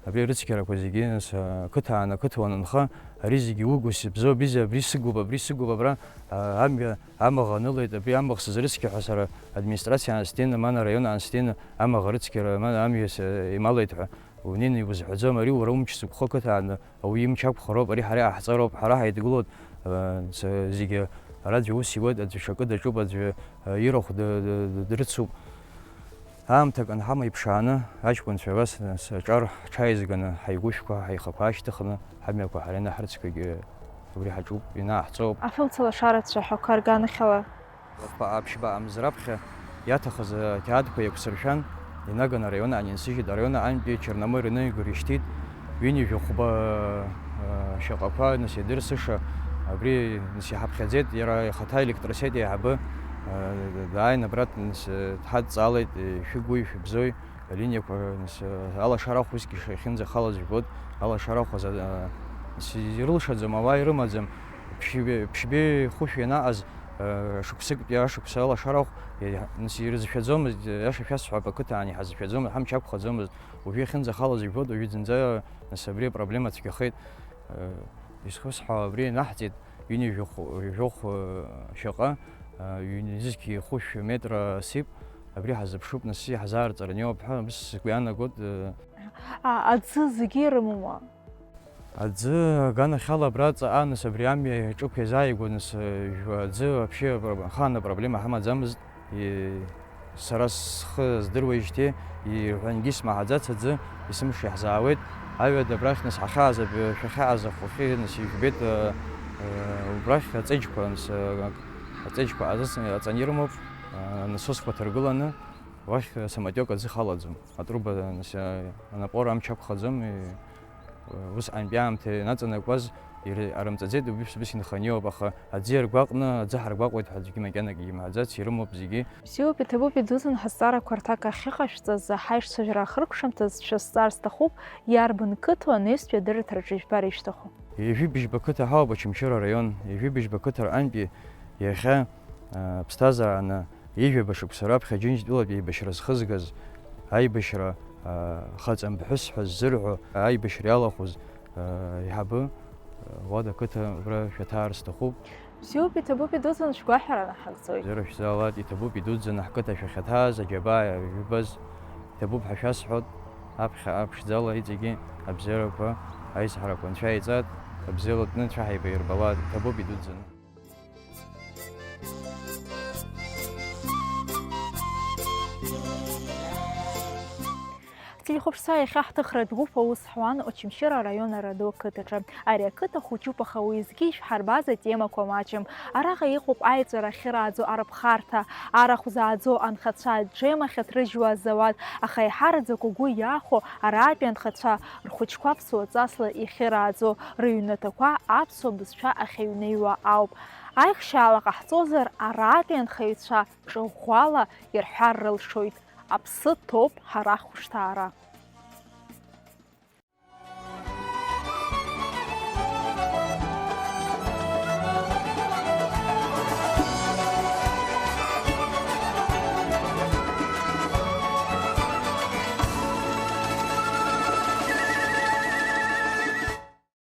Абри арыцқьарақәа зегьы, нас, ақыҭа аан, ақыҭа уанынха, ари зегьы угу, сыбзоу, абри, абри сыгуп, абри сыгуп, абра, а, амҩа амаӷ анылеит, абри амаӷ сызрыцқьа ҳәа сара администрациа аан сдеины, ман араион аан сдеины амаӷ арыцқьара, ман амҩа с-, ималеит ҳәа унеины иузҳәаӡом, ари уара умч зықәхо ақыҭа аан, ауаҩы имч ақәхароуп, ари ҳара иҟаҳҵароуп, ҳара ҳаидгылоит, э, ц-, зегьы Ара аӡәы ус иуеит, аӡәы ҽакы даҿуп, аӡәы, э, ирахә д-, д-, д-, дрыцуп. Аамҭак анҳама иԥшааны, аҷкәынцәа абас, нас, аҿар ҳҽааизганы, ҳаигәышәқәа, ҳаихақәа аашьҭыхны, ҳамҩақәа ҳара ианаҳрыцқьогьы убри ҳаҿуп, ианааҳҵоуп. Афымца лашарацәа ҳәа акы арганахьала. Хԥа аԥшьба амз раԥхьа иаҭахыз ақьаадқәа еиқәсыршәан, инаганы араион аан инсыжьит, араион аантәи Черномор инаҩгар ишьҭит, ҩынҩажәи хәба, э, шьаҟақәа, нас, иадырсыша, абри, нас, иҳаԥхьаӡеит, иара ихаҭа електросеть аиҳабы, э, дааин абра, нас, дҳадҵаалеит, э, шәыгуи, шәыбзои, алиниақәа, нас, алашара ахә усгьы ишахьынӡахалаз жәбоит, алашара ахә аза-, э, нас, ирылшаӡом, ауаа ирымаӡам, ԥшьбеи, ԥшьбеи хәышә ианаҟаз, Шықәсыктәи ашықәса алашара ахә, нас, ирызшәаӡомызт, иаша шәасҳәап, ақыҭан иҳазшәаӡомызт, ҳамч ақәхаӡомызт, уажәы иахьынӡахалаз ижәбоит, уажәы зынӡа, нас, абри апроблема цәгьахеит. Изхысҳәаау абри ианаҳҵеит, ҩынҩажәи хә-, жәохә шьаҟа, ҩнызқьи хәышә метра сип, абри ҳазыԥшуп, нас, иҳазаарҵараны иоуп ҳәа, абас сгәы иаанагоит. А, аӡы зегьы ирымоума? Аӡы аганахьала абра ҵаҟа, нас, абри амҩа аҿықә иазааигәа, нас, э, жәа-, аӡы вообще апро-, ахаан апроблема ҳамаӡамызт. И-, сара схы здыруеижьҭеи, иҳәангьы смаҳаӡац аӡы, есымша иаҳзаауеит. Аҩада абрахь, нас, ҳахьааз, аб-, шәахьааз ахәахьы, нас, ижәбеит, э, э, убрахь аҵеџьқәа, нас, э, аҵеџьқәа аҵан-, аҵан ирымоуп, э, насосқәа ҭаргыланы, уахь, э, самотек аӡы халаӡом. Атруба, нас, э, анапор амч ақәхаӡом, и-, Усҟантәи аамҭа ианаҵанакуаз ир-, арымҵаӡеит, убыс-, убыс инханы иоуп, аха аӡы иаргәаҟны, аӡы ҳаргәаҟуеит ҳәа аӡәгьы макьанагьы имҳәаӡац, ирымоуп зегьы. Бзиоуп, иҭабуп, идуӡӡан ҳазҵаарақәа рҭак ахьыҟашәҵаз, ҳаишьцәажәара ахыркәшамҭаз шәазҵаар сҭахуп, иарбан қыҭоу анаҩстәи адырраҭараҿы ижәбар ишәҭаху? Ҩажәи быжьба қыҭа ҳауп, Очамчыра араион, ҩажәи быжьба қыҭа рҟынтәи иахьа, а, ԥсҭазаара аны Ҩажәаба шықәса раԥхьа Џьынџьтәылатә еибашьра зхызгаз, аибашьра, аа, хаҵамԥҳәыс ҳәа ззырҳәо аибашьра иалахәыз, аа, аиҳабы, аа, Лада қыҭа убра шәаҭаар сҭахуп. Бзиоуп, иҭабуп, идуӡӡан шәгәаҳәара наҳагӡоит. Бзиара шәзаалааит, иҭабуп, идуӡӡан ҳқыҭа шәахьаҭааз, аџьабаа жәбаз, иҭабуп ҳәа шәасҳәоит, аԥхьа аԥшӡала иҵегьы абзиарақәа, аизҳарақәа анцәа иҵааит, абзиала тәны анцәа ҳаибаирбалааит, иҭабуп, идуӡӡан. Ҳтелехәаԥшцәа, иахьа ҳҭыхратә гәыԥ аус ҳуан Очамчыра араион Араду ақыҭаҿы. Ари ақыҭа хәыҷуп, аха уеизгьы ишәҳарбаз атемақәа маҷым. Араҟа иҟоуп аиҵара ахьырааӡо арыԥхарҭа, арахә зааӡо анхацәа, аџьемахь аҭрыжьуа азауад, аха еиҳараӡак угәы иахәо аратәи анхацәа рхәыҷқәа ԥсуаҵасла иахьырааӡо, рыҩнаҭақәа аԥсуа бызшәа ахьыҩныҩуа ауп. Аихшьаала ҟаҳҵозар, аратәи анхаҩцәа ҿыӷәӷәала ирҳәар рылшоит, аԥсы ҭоуп ҳара ҳхәышҭаара.